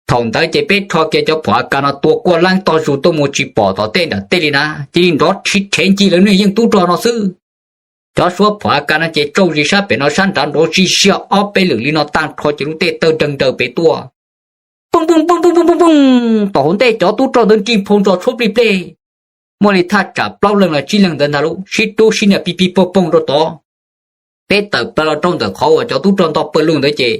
Thaum ntawd ces peb rho kiag cov phom AK no tua kuaj leeb tog zus tuaj mus tsis pom tom tej nram tej li na, cia li nrov rhiv rhev ncig lawv niag yeej tub rog no xwb. Cov suab phom AK no ces tsauj zis sab pem no sab nrad nrov zis ziag ob peb lwm li no tag nrho ces lub tej tawg daws daws pem tuaj. Poob poob poob poob poob poob poob, tom hauv ntej cov tub rog ntawd nrig phau ntsos tshuab plig pleg. Muaj li thaj tsam plaub leeg los tsib leeg ntawd ntag lauj, sib rub sib nias pig pig poog poog rau tod. Peb tawm plaws los rau ntawm qhov uas cov tub rog nto pawg lug ntawd ces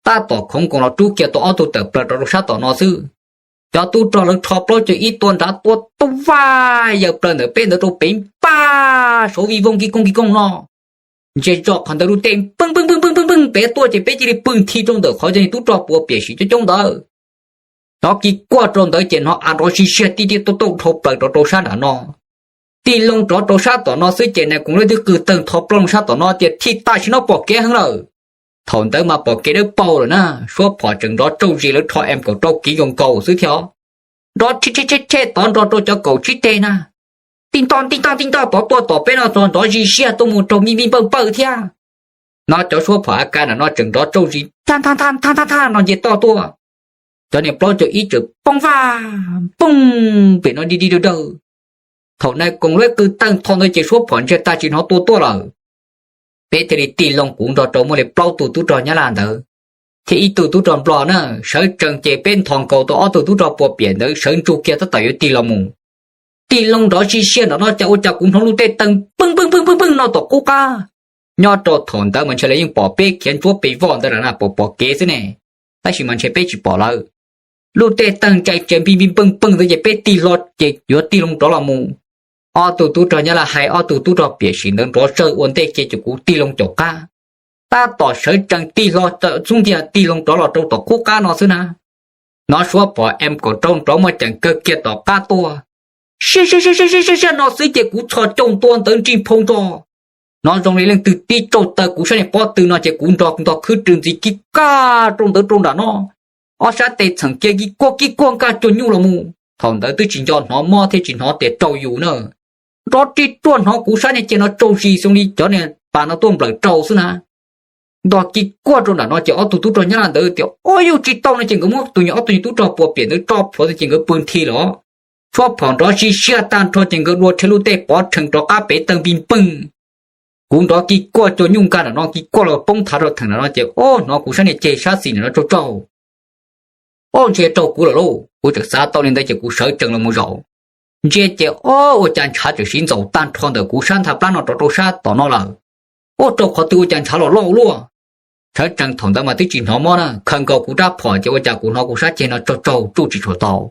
tab tom khoov nkoos los rub kiag tau ob tug tawm plaws rau rau sab tom no xwb. Cov tub rog lawv rho plaub caug ib tua nrad tua tub vaj yaws plaws ntawm peb ntawd rau pem npaj saud vij vooj kib kooj kib kooj no. Ntsia zoj qhov ntawd lub tej poob poob poob poob poob pem tuaj ces peb cia li pw nthi rau ntawm qhov cov niag tub rog puas piam sim coob coob ntawd. Nov kis kuaj rau ntawd ces hnov av nrov zig ziag tib tib tauj tauj dhau plaws rau rau sab nram no. Tig loo rov rau sab tom no xwb ces nais koom lawv twb qw tawg ntho plooj sab tom no tias thij tam sim no pom kev heev lawm. Thaum ntawd mas pom kev dawb paug lawm na, suab phom tseem nrov tsauj zis lawv rho M kaum rau kiv nkaus nkaus xwb thiab. Nrov rhe rhe rhe tod nrog rau cov kaum tsib teg na. Tij ntoj tij ntoj tij ntoj tod tuaj tom peb no txog nrov zis ziag tuaj mus raug mij mij npawj npawj thiab. No cov suab phom AK nram no tseem nrov tsauj zis thaj thaj thaj thaj thaj no nce toj tuaj. Cov niag plaub caug ib tseem poob vaj poob pem no dig dig dawg dawg. Thaum nais koom lawv qw tawg ntho ntawd ces suab phom ntsiag tag tsis hnov tua tuaj lawm. Peb thiaj li tig loo kuv nrog rau muaj li plaub tug tub rog Nyab Laj ntawd thiab ib tug tub rog Nplog na, sawv tsees ces peb nthos nkaus tau ob tug tub rog puas piam ntawd sawv ntsug kiag tab tom yuav tig los mus. Tig loo nrov zis ziag nram no cas ua cas kuv hnov lub tej tawg poob poob poob poob poob no tom qub qab. Nyob rau thaum ntawd mas ntshe lawv yeej pom peb khiav ntsuab pes voj ntawd lawm na, pom pom kev xwb ne, tab sis mas ntshe peb tsis pom lawv. Lub tej tawg ntsais tsas npij npij npeej npeej ntawd ces peb tig hlo ces yuav tig loo rov los mus. Ob tug tub rog Nyab Laj hais ob tug tub rog piam sim ntawd nrov zawg ua ntej kiag ces kuv tig loo caum qab. Tab tom sawv tsees tig hlo xub ntiag tig loo rov los rau tom qub qab no xwb na. Hnov suab phom M kaum rau nrov muaj ceem kawg kiag tom qab tuaj. Siab siab siab siab siab siab no xwb ces kuv txhos caug ntua ntawd nrig phau nrog. Hnov zoo li leej twg tib tsaug taw kuv sab niag pob tw no ces kuv nrog ntog khwb rws ntxiv kib kaj rau ntawd rau nram no. Ob sab tes txheem kiag kib kuag kib kuag nkag cuag nyuj los mus. Thaum ntawd twb tsis nco hnov mob thiab tsis hnov tias raug yus na. Nrov rig ruaj hnov kuv sab niag ceg no tsaug zis zoo li cov niag pas no tuaj nplawm rau xwb na. Ntog kib kuag rau nram no ces ob tug tub rog Nyab Laj ntawd tias ob yug tsis tau no ces nkawd muab tus nyuag ob tug nyuag tub rog puas piam ntawd tso plhuav ces nkawd pw nthi los. Suab phom nrov zis ziag tag nrho ces nkawd dua rhe lub tej pov rhees rov qab pem tawg npij npeej. Kuv nrov kib kuag cuag nyuj nkag nram no kib kuag los poob thav rau theem nram no ces ob hnov kuv sab niag ceg sab xis nram no tsaug tsaug. Ob ntshe raug kuv lawm lauj, kuv tseem xav tau li ntawd ces kuv sawv tsees los mus zaum. Ntsia ces ob ua cas ntshav tseem siv ntxaum tag nrho ntawm kuv sab ntha plab no rov rau sab tom no lawm. Ob raug qhov twg ua cas ntshav los loj luaj. Sawv tsees thaum ntawd mas twb tsis hnov mob na, khaws nkaus kuv rab phom ces ua cas kuv hnov kuv sab ceg no tsaug tsaug tsuj tsis tshua tau.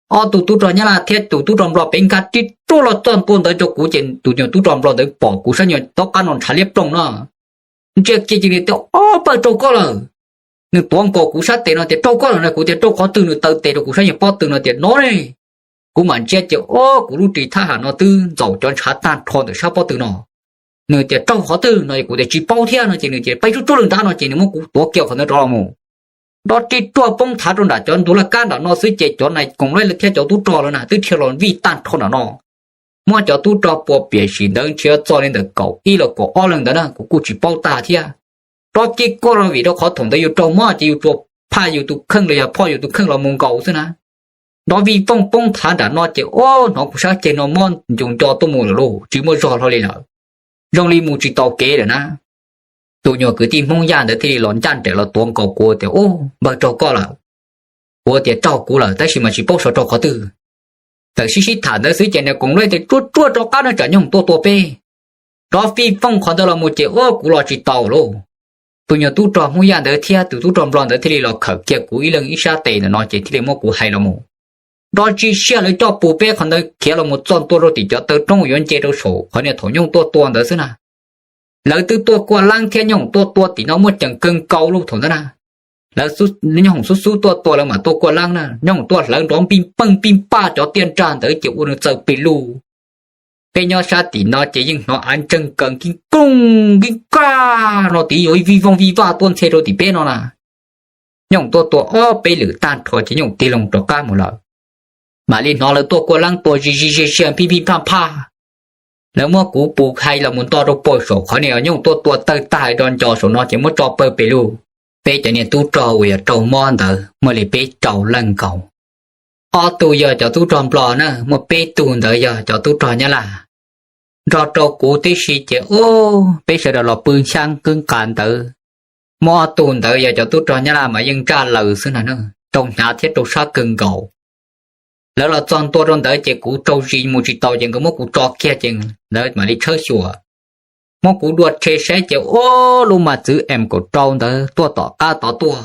Ob tug tub rog Nyab Laj thiab tus tub rog Nplog pem nkag rig ruaj los txog ntua ntawd rau kuv ces tus nyuag tub rog Nplog ntawd pom kuv sab nyuag taub qab no ntshav liab ploog no. Ntsia kiag cia li tias ob pawg raug koj lawm. Nws tuav nkaus kuv sab tes no tias raug koj lawm no, kuv tias raug qhov twg, nws taw tes rau kuv sab nyuag pob tw no tias no ne. Kuv mam ntsia ces ob kuv lub ris thab ham no twb ntxaum cov ntshav tag nrho ntawm sab pob tw no. Nws tias raug qhov twg no kuv tias tsis paub thiab no ces nws tias peb tsuj tsuj lwg nrad no ces nws muab kuv tuav kiag qhov ntawd rov los mus. Nrov rig ruaj poob thav rau nram cov ntug laj kab nram no xwb ces cov nais koom lawv thiab cov tub rog lawv na twb dhia los vij tag nrho nram no. Muab cov tub rog puas piam sim ntawd nrhiav txog li ntawm kaum ib los kaum ob leeg ntawd na kuv kuj tsis paub tag thiab. Nrov kib kuag los vim rau qhov thaum ntawd yus raug mob ces yus tsuas phaj yus tus kheej los yog phoj yus tus kheej los mus nkaus xwb na. Nrov vij vooj poob thav nram no ces ob hnov kuv sab ceg no mob ncus nco tuaj mus lawm lauj, tsis muaj zog hlo li lawm. Zoo li mus tsis tau kev lawm na. Tus nyuag kwv tij Hmoob Yaj ntawd thiaj li los ncaj nraim los tuav nkaus kuv tias ub, npawg raug koj lawm. Kuv tias raug kuv lawm tab sis mas tsis paub xyov raug qhov twg. Txawm sib sib tham ntawd xwb ces nais koom lawv tias tsuaj tsuaj rov qab no tsam nyooj tuaj tua peb. Nrov vij vooj qhov ntawd los mus ces ub kuv los tsis tau lauj. Tus nyuag tub rog Hmoob Yaj ntawd thiab tus tub rog Nplog ntawd thiaj li los khawm kiag kuv ib leeg ib sab tes ntawm no ces thiaj li muab kuv hais los mus. Nrov zis siab lawv coj pus peb qhov ntawd khiav los mus txog ntua rau tim cov taw roob uas yuav nce rau saum qhov niag thaum nyooj tuaj tua ntawd xwb na. Lawv twb tuaj kuaj leeb thiab nyooj tuaj tua tim no muaj ceem kawg nkaus lub thaum ntawd na. Lawv nyooj xub xub tuaj tua lawv mam tuaj kuaj leeb na, nyooj tuaj hlawv nrov npij npeej npij npaj cov tiaj nrag ntawd ces ua nws txaws pes lug. Peb nyob sab tim no ces yeej hnov av ntseeg kaws nkij kooj nkij kaj no tid yuav vij vooj vij vaj tuaj ntxhe rau tim peb no na. Nyooj tuaj tua ob peb lwm tag nrho ces nyooj tig loo rov qab mus lawm. mam li hnov lawv tuaj kua leeb tua zig zig ziag ziag phij phij phaj phaj. Lawv muab kuv pus hais los mus nto rau pem saum qhov niag nyuj tuaj tua tawg tag rau nco saum no ces muab tso pawg pes lug. Peb cov niag tub rog uas yog raug mob ntawd muaj li peb rau leej nkaus. Ob tug yog cov tub rog Nplog na, muaj peb tug ntawd yog cov tub rog Nyab Laj. Nrog rau kuv tib si ces ub, peb sawv daws los pw xyab kwb nqa ntawd. Muaj ob tug ntawd yog cov tub rog Nyab Laj mas yeej ntsaj laws xwb na, rau hnyav thiab rau sab kawg nkaus. Lawv los txog ntua rau ntawd ces kuv raug zis mus tsis tau ces nkawd muab kuv tso kiag ces lawv mam li tshawb xyuas. Muab kuv dua rhe saib ces ub, lub mas txwv M kaum rau ntawd tuaj tom qab tod tuaj.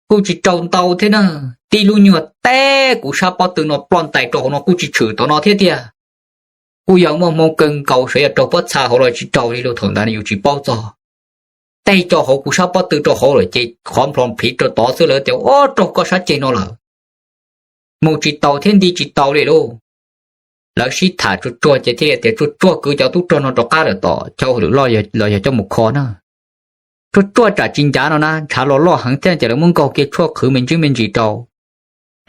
Kuj tsis raug ntau thiab na, tib lub nyuag teb kuv sab pob tw no ploj ntais rau hauv no kuj tsis tshwm tom no thiab tiag. Kuj yog muaj hmoo kawg nkaus sawv yog raug pob txha hauv los tsis raug li lus thaum ntawd yus tsis paub txog. Tej rau hauv kuv sab pob tw rau hauv lawm ces qhov nplho plhiv rau tod xwb lawv tias ub, raug koj sab ceg no lawm. Mus tsis tau thiab nti tsis tau li lauj. Lawv sib tham tsuag tsuag ces thiaj li tias tsuag tsuag kwv cov tub rog no rov qab lawm tom chaw hauj lwm loj los yog coj mus kho na. Tsuag tsuag tsam tsis ncav no na, ntshav los loj heev thiab ces lawv muab nkaug kiag tshuaj qhwv me ntsis me ntsis rau.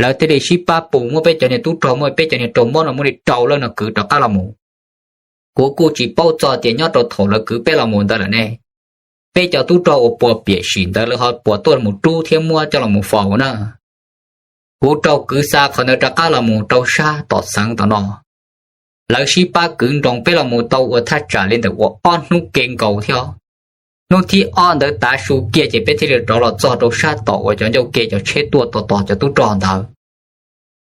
Lawv thiaj li sib pab pus muab peb cov niag tub rog muaj peb cov niag raug mob no muab li rau leej no kwv rov qab los mus. Kuv kuj tsis paub txog tias nyob rau thaum lawv kwv peb los mus ntawd lawm ne, peb cov tub rog uas puas piam sim ntawd lawv ho puas tuaj mus rub thiab muab coj los mus faus na. Kuv raug kwv xa qhov ntawd rov qab los mus rau sab tom xeev tom no. Lawv sib pab kwv nroos peb los mus tau ua thaj tsam li ntawm ua ob hnub kev nkaus thiab. Hnub thib ob ntawd tav su kiag ces peb thiaj li rov los txog rau sab tom uas cov ncauj ke cov tsheb tuaj tos tos cov tub rog ntawd.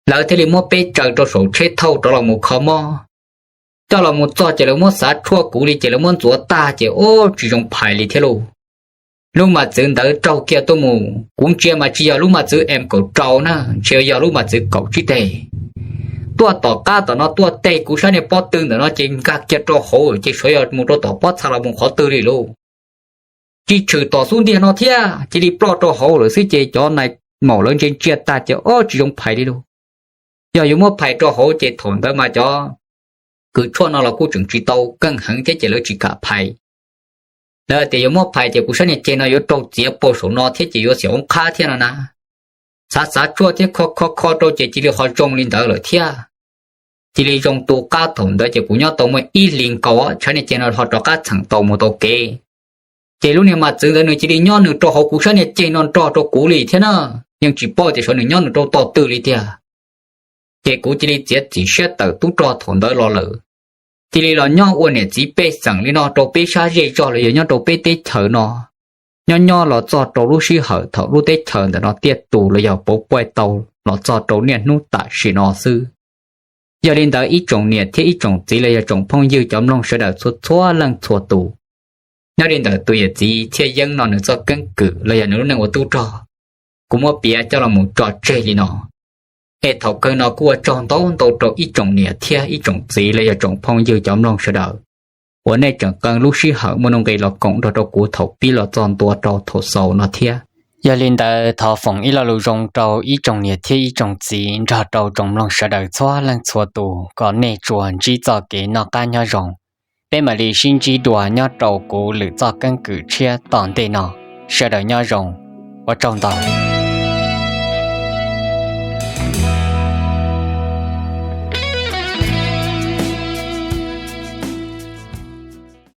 Lawv thiaj li muab peb tsaws rau saum tsheb thauj rov los mus kho mob. Coj los mus txog ces lawv muab xav tshuaj kuv li ces lawv muab ntxuav tag ces ub, tsis zoo phais li thiab lauj. Lub mas txwv ntawd raug kiag tuaj mus kuv ntsia mas tsis yog lub mas txwv M kaum rau na, ntsia yog lub mas txwv kaum tsib teg. Tuaj tom qab tom no tuaj teg kuv sab niag pob tw ntawm no ces nkag kiag rau hauv ces sawv yog mus rau tom pob txha los mus qhov twg li lauj. Tsis tshwm tom xub ntiag no thiab, cia li ploj rau hauv lawm xwb ces cov nais maum lawv ntsia ntsia tag ces ub, tsis zoo phais li lauj. Yog yuav muab phais rau hauv ces thaum ntawd mas cov kws tshuaj no los kuj tseem tsis tau keej heev thiab ces lawv tsis kam phais. Lawv tias yuav muab phais ces kuv sab niag ceg no yuav raug txiav puag saum no thiab ces yuav xiam oob qhab thiab no na. Xav xav tshuaj thiab kho kho kho rau ces cia li ho zoo li ntawd lawm thiab. Cia li zoo tu qab thaum ntawd ces kuv nyob tau muaj ib hlis nkaus sab niag ceg no ho rov qab txheem tau mus tau kev. Ces lub niag mas txwv ntawd nws cia li nyob nws rau hauv kuv sab niag ceg no nrog rau kuv li thiab na, yeej tsis paub tias sav nws nyob nws rau tog twg li tiag. Ces kuv cia li txiav txim siab tawm tub rog thaum ntawd los lawm, cia li los nyob ua niam txiv pej xeem li no rau peb sab zej zog los yog nyob rau peb teb chaws no. Nyob nyob los txog rau lub sij hawm thaum lub teb chaws ntawm no tiaj tus los yog pauv paij tau los txog rau niaj hnub tam sim no xwb. Yog li ntawd ib tsoom niam thiab ib tsoom txiv los yog tsoom phooj ywg cov mloog sawv daws txhua txhua leej txhua tus, nyob li ntawm tus yawm txiv Txhiaj Yeeb no nws txoj keeb kwm los yog nws lub neej ua tub rog, kuv muab piav coj los mus tso tseg li no. Es thaum kawg no kuj ua tsaug ntau ntau rau ib tsoom niam thiab ib tsoom txiv los yog tsoom phooj ywg cov mloog sawv daws uas nej tseem qee lub sij hawm muaj nuj nqis los koom nrog rau kuv thaum pib los txog ntua rau thaum xaus no thiab. Yog li ntawd thov foom ib lo lus zoo rau ib tsoom niam thiab ib tsoom txiv nrog rau tsoom mloog sawv daws txhua leej txhua tus kom nej tsuas ntsib txoj kev noj qab nyob zoo. Peb mam li sib ntsib dua nyob rau kuv lwm txoj keeb kwm tshiab tom ntej no. Sawv daws nyob zoo, ua tsaug ntau.